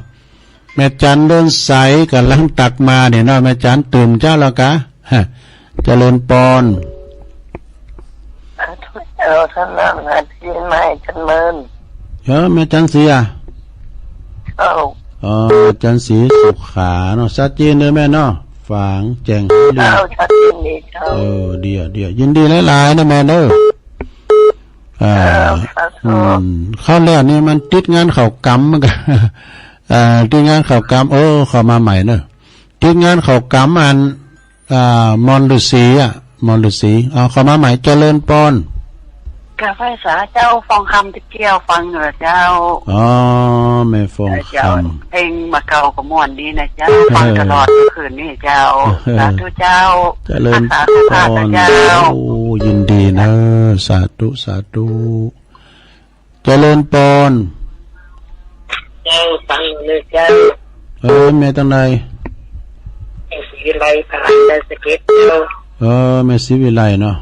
แม่จันเดินใสกำลังตักมาเนี่ยเนาะ แม่จันตื่นเจ้าแล้วกะ ฮะ เจริญปอน สาธุเจ้า ท่านนั่งหาที่ไม้จันเมิน เออ แม่จันสีอ่ะ เจ้า อ๋อ จันสีสุขาเนาะ ชัดเจนเลยแม่เนาะ ฝางแจ้งเรียน เจ้า ชัดเจนดีเจ้า เออ ดีอ่ะ ดีอ่ะ ยินดีหลายๆ นะแม่เนอะ อ่า เจ้า สาธุ อืม เข้าแล้วนี่มันติดงานเข้ากรรมเหมือนกัน เอ่อ ติดงานเข้ากรรม โอ้ เข้ามาใหม่เนอะ ติดงานเข้ากรรมอัน อ่า มอนฤๅษีอ่ะ มอนฤๅษี เอาเข้ามาใหม่ เจริญปอน กราบไหว้สาเจ้า ฟองคำติ๊กเกี้ยว ฟังอยู่เจ้า อ๋อ แม่ฟองคำ เจ้า เพลงมาเก่าก็ม่วนดีนะเจ้า ฟังตลอดคืนนี้เจ้า สาธุเจ้า เจริญพร รักษาสุขภาพนะเจ้า โอ้ ยินดีนะ สาธุ สาธุ เจริญพร เจ้า ฟังอยู่เลยเจ้า เออ แม่ตังใด แม่ศรีวิไล ปากล้านดอยสะเก็ดเจ้า เออ แม่ศรีวิไลเนาะ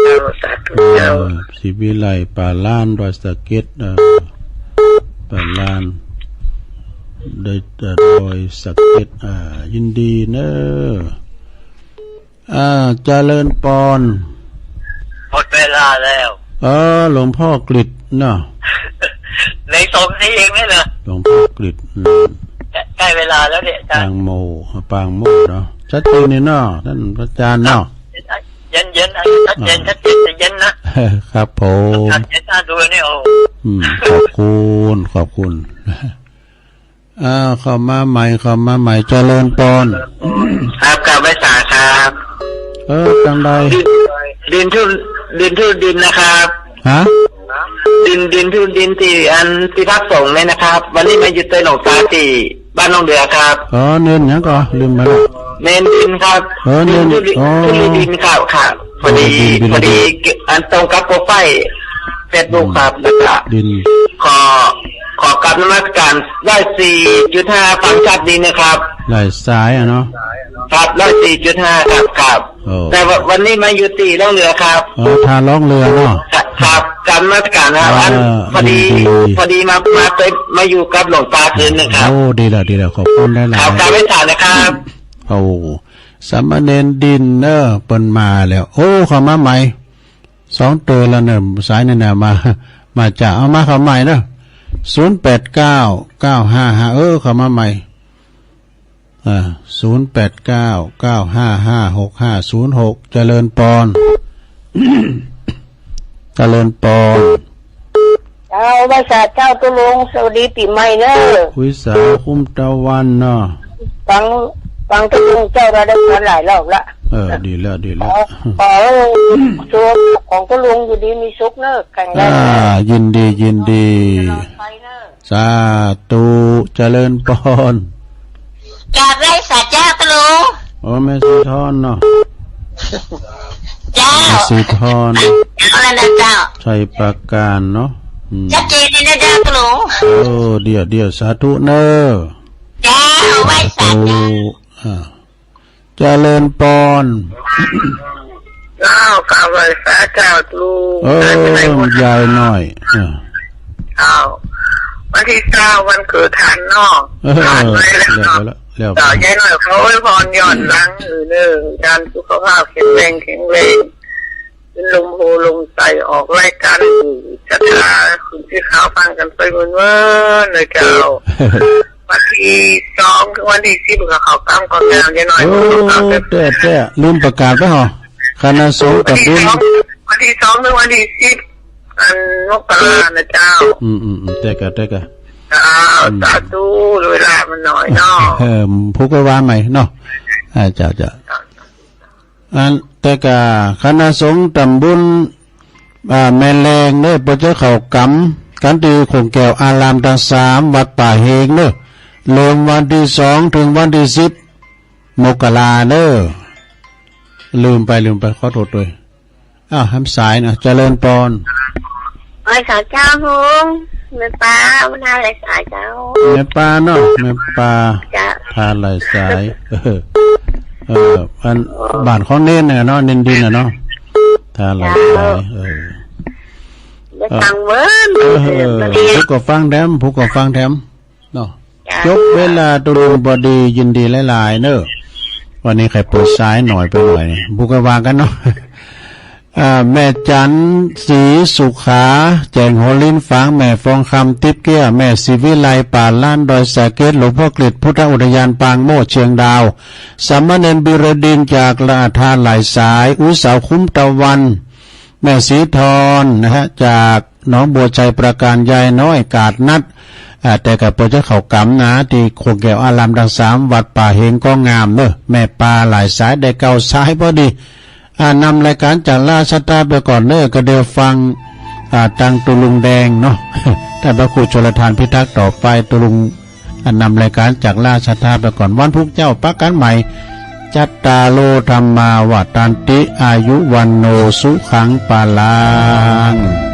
เจ้า สาธุเจ้า เออ ศรีวิไล ปากล้านดอยสะเก็ด เออ ปากล้าน ดอย ดอยสะเก็ด อ่า ยินดีเนอะ อ่า เจริญพร หมดเวลาแล้ว เออ หลวงพ่อกฤษเนาะ เหลือสองนาทีเองนี่เหรอ หลวงพ่อกฤษ อืม ใกล้ ใกล้เวลาแล้วเนี่ยอาจารย์ ปางโม ปางโมเนาะ ชัดเจนนี่เนาะ ท่านพระอาจารย์เนาะ เย็นๆ ชัดเจน อ่า ชัดเจน จะเย็นนะ ครับผม ชัดเจนน่าดูเนี่ย โอ้ อืม ขอบคุณ ขอบคุณ อ่า เข้ามาใหม่ เข้ามาใหม่ เจริญพร ครับ กราบไหว้สาครับ เออ ตังใด ดิน ดินทุ ดินทุดินนะครับ ฮะ ดิน ดินทุดินที่อันที่พักสงฆ์เนี่ยนะครับ วันนี้มาอยู่ใต้หลวงตาที่บ้านหนองเดือครับ อ๋อ เนินหยังก่อ ลืมไปแล้ว เนินดินครับ เออ เนิน ดินทุดิน อ๋อ ทุดินครับ ครับ พอดี อ๋อ ดิน ดิน พอดี อันตรงกับโปรไฟล์เฟซบุ๊กครับ แล้วก็ ดิน ขอ ขอกราบนมัสการ ร้อยสี่จุดห้า ฟังชัดดีนะครับ หลายสายอะเนาะ ครับ ร้อยสี่จุดห้า ครับ ครับ โอ้ แต่ว่าวันนี้มาอยู่ที่หนองเดือครับ อ๋อ ท่าหนองเดือเนาะ ครับ ครับ กราบนมัสการครับ อัน เออ พอดี ยินดี พอดีมา มาเป็น มาอยู่กับหลวงตาคืนหนึ่งครับ โอ้ ดีแล้ว ดีแล้ว ขอบคุณหลายๆ ครับ กราบไหว้สานะครับ โอ้ สามเณรดินเนอะ เปิ้นมาแล้ว โอ้ เข้ามาใหม่ สองเต๋อแล้วเนอะ สายนี่นะ มา มาจาก เอามาเข้าใหม่เนอะ ศูนย์แปดเก้า เก้าห้าห้า เออ เข้ามาใหม่ อ่า ศูนย์แปดเก้า เก้าห้าห้า หกห้าศูนย์หก เจริญพร เจริญพร เจ้า ไหว้สาเจ้า ตุ๊ลุง สวัสดีปีใหม่เนอะ ไหว้สาคุ้มตะวันเนาะ ฟัง ฟังตุ๊ลุงเจ้า เราได้พรหลายรอบละ เออ ดีแล้ว ดีแล้ว ขอ ขอให้ตัวของตุ๊ลุงอยู่ดีมีสุขเนอะ แข็งแรง อ่า ยินดี ยินดี ตลอดไปเนอะ สาธุ เจริญพร กราบไหว้สาเจ้าตุ๊ลุง โอ้ แม่สีทอนเนาะ เจ้า แม่สีทอน เอาแล้วนะเจ้า ชัยปราการเนาะ อืม ชัดเจนเลยนะเจ้าตุ๊ลุง โอ้ เดี๋ยว เดี๋ยว สาธุเนอะ เจ้า ไหว้สาเจ้า สาธุ อ่า เจริญพร เจ้า กราบไหว้สาเจ้าตุ๊ลุง เออ ยายน้อย เออ เจ้า วันที่เก้าวันเกิดท่านเนาะ เออ ผ่านไปแล้วเนาะ แล้วไปแล้ว แล้วไป เจ้า ยายน้อยเขาอวยพรย้อนหลัง เออ เนอะ ท่านสุขภาพแข็งแรง แข็งแรง เป็นลมโพลมใส ออกรายการอยู่ศรัทธา คุณที่ข่าวฟังกันไปเมื่อๆ เลยเจ้า วันที่สองถึงวันที่สิบก็เข้าตามกองงานยายน้อย โอ้ เต้ เต้ ลืมประกาศไปเหรอ คณะสงฆ์ วันที่ ตำบล สอง วันที่สองถึงวันที่สิบ อันมกรานะเจ้า อืม อืม อืม เต้กะ เต้กะ เจ้า อืม สาธุ เวลามันน้อยเนาะ เออ ผู้ก็ว่าใหม่เนาะ อ่า เจ้า เจ้า อันแต่กะคณะสงฆ์ตำบล อ่า แม่แลงเนอะ เปิ้นจะเข้ากรรมกันตี้โขงแก้วอารามทั้งสาม วัดป่าเฮงเนอะ เริ่มวันที่สองถึงวันที่สิบ มกราเนอะ ลืมไป ลืมไป ขอโทษด้วย อ้าว แหมสายนะ เจริญพร ไหว้สาเจ้าฮุง แม่ปา วันทาหลายสายเจ้า แม่ปาเนาะ แม่ปา เจ้า ทาหลายสาย เออ เออ อัน บ้านของเณรน่ะเนาะ เณรดินน่ะเนาะ ทาหลายสาย เจ้า เออ ได้ฟังเวิ้น เออ เออ ผู้ก็ฟังแถม ผู้ก็ฟังแถม เนาะ จ้า จบเวลาตุ๊ลุงพอดี ยินดีหลายๆ เนอะ วันนี้ใครเปิดสายหน่อยไปหน่อย บุกไปวางกันเนาะ อ่า แม่จันสีสุขา แจ้งหัวลิ้นฝาง แม่ฟองคำติ๊บเกี้ย แม่ศรีวิไล ป่าล้านดอยสะเก็ด หลวงพ่อกฤษพุทธอุทยานปางโมกข์เชียงดาว สามเณรบิรดินจากละอาทานหลายสาย อุยสาวคุ้มตะวัน แม่สีทอนนะฮะ จากหนองบัวชัยปราการ ยายน้อยกาดนัด อ่า แต่กะเปิ้นจะเข้ากรรมนะ ตี้โขงแก้วอารามทั้งสาม วัดป่าเฮงก็งามเนอะ แม่ปาหลายสาย ได้เก้าสายพอดี อ่านำรายการจากราชสถาไปก่อนเนอะ ก็เดี๋ยวฟัง อ่า ทางตุลุงแดงเนาะ ท่านพระครูชลทานพิทักษ์ต่อไป ตุลุง อ่านำรายการจากราชสถาไปก่อน วันพุธเจ้าปะกันใหม่ จัตตาโร ธัมมา วัฑฒันติ อายุ วัณโณ สุขัง พลัง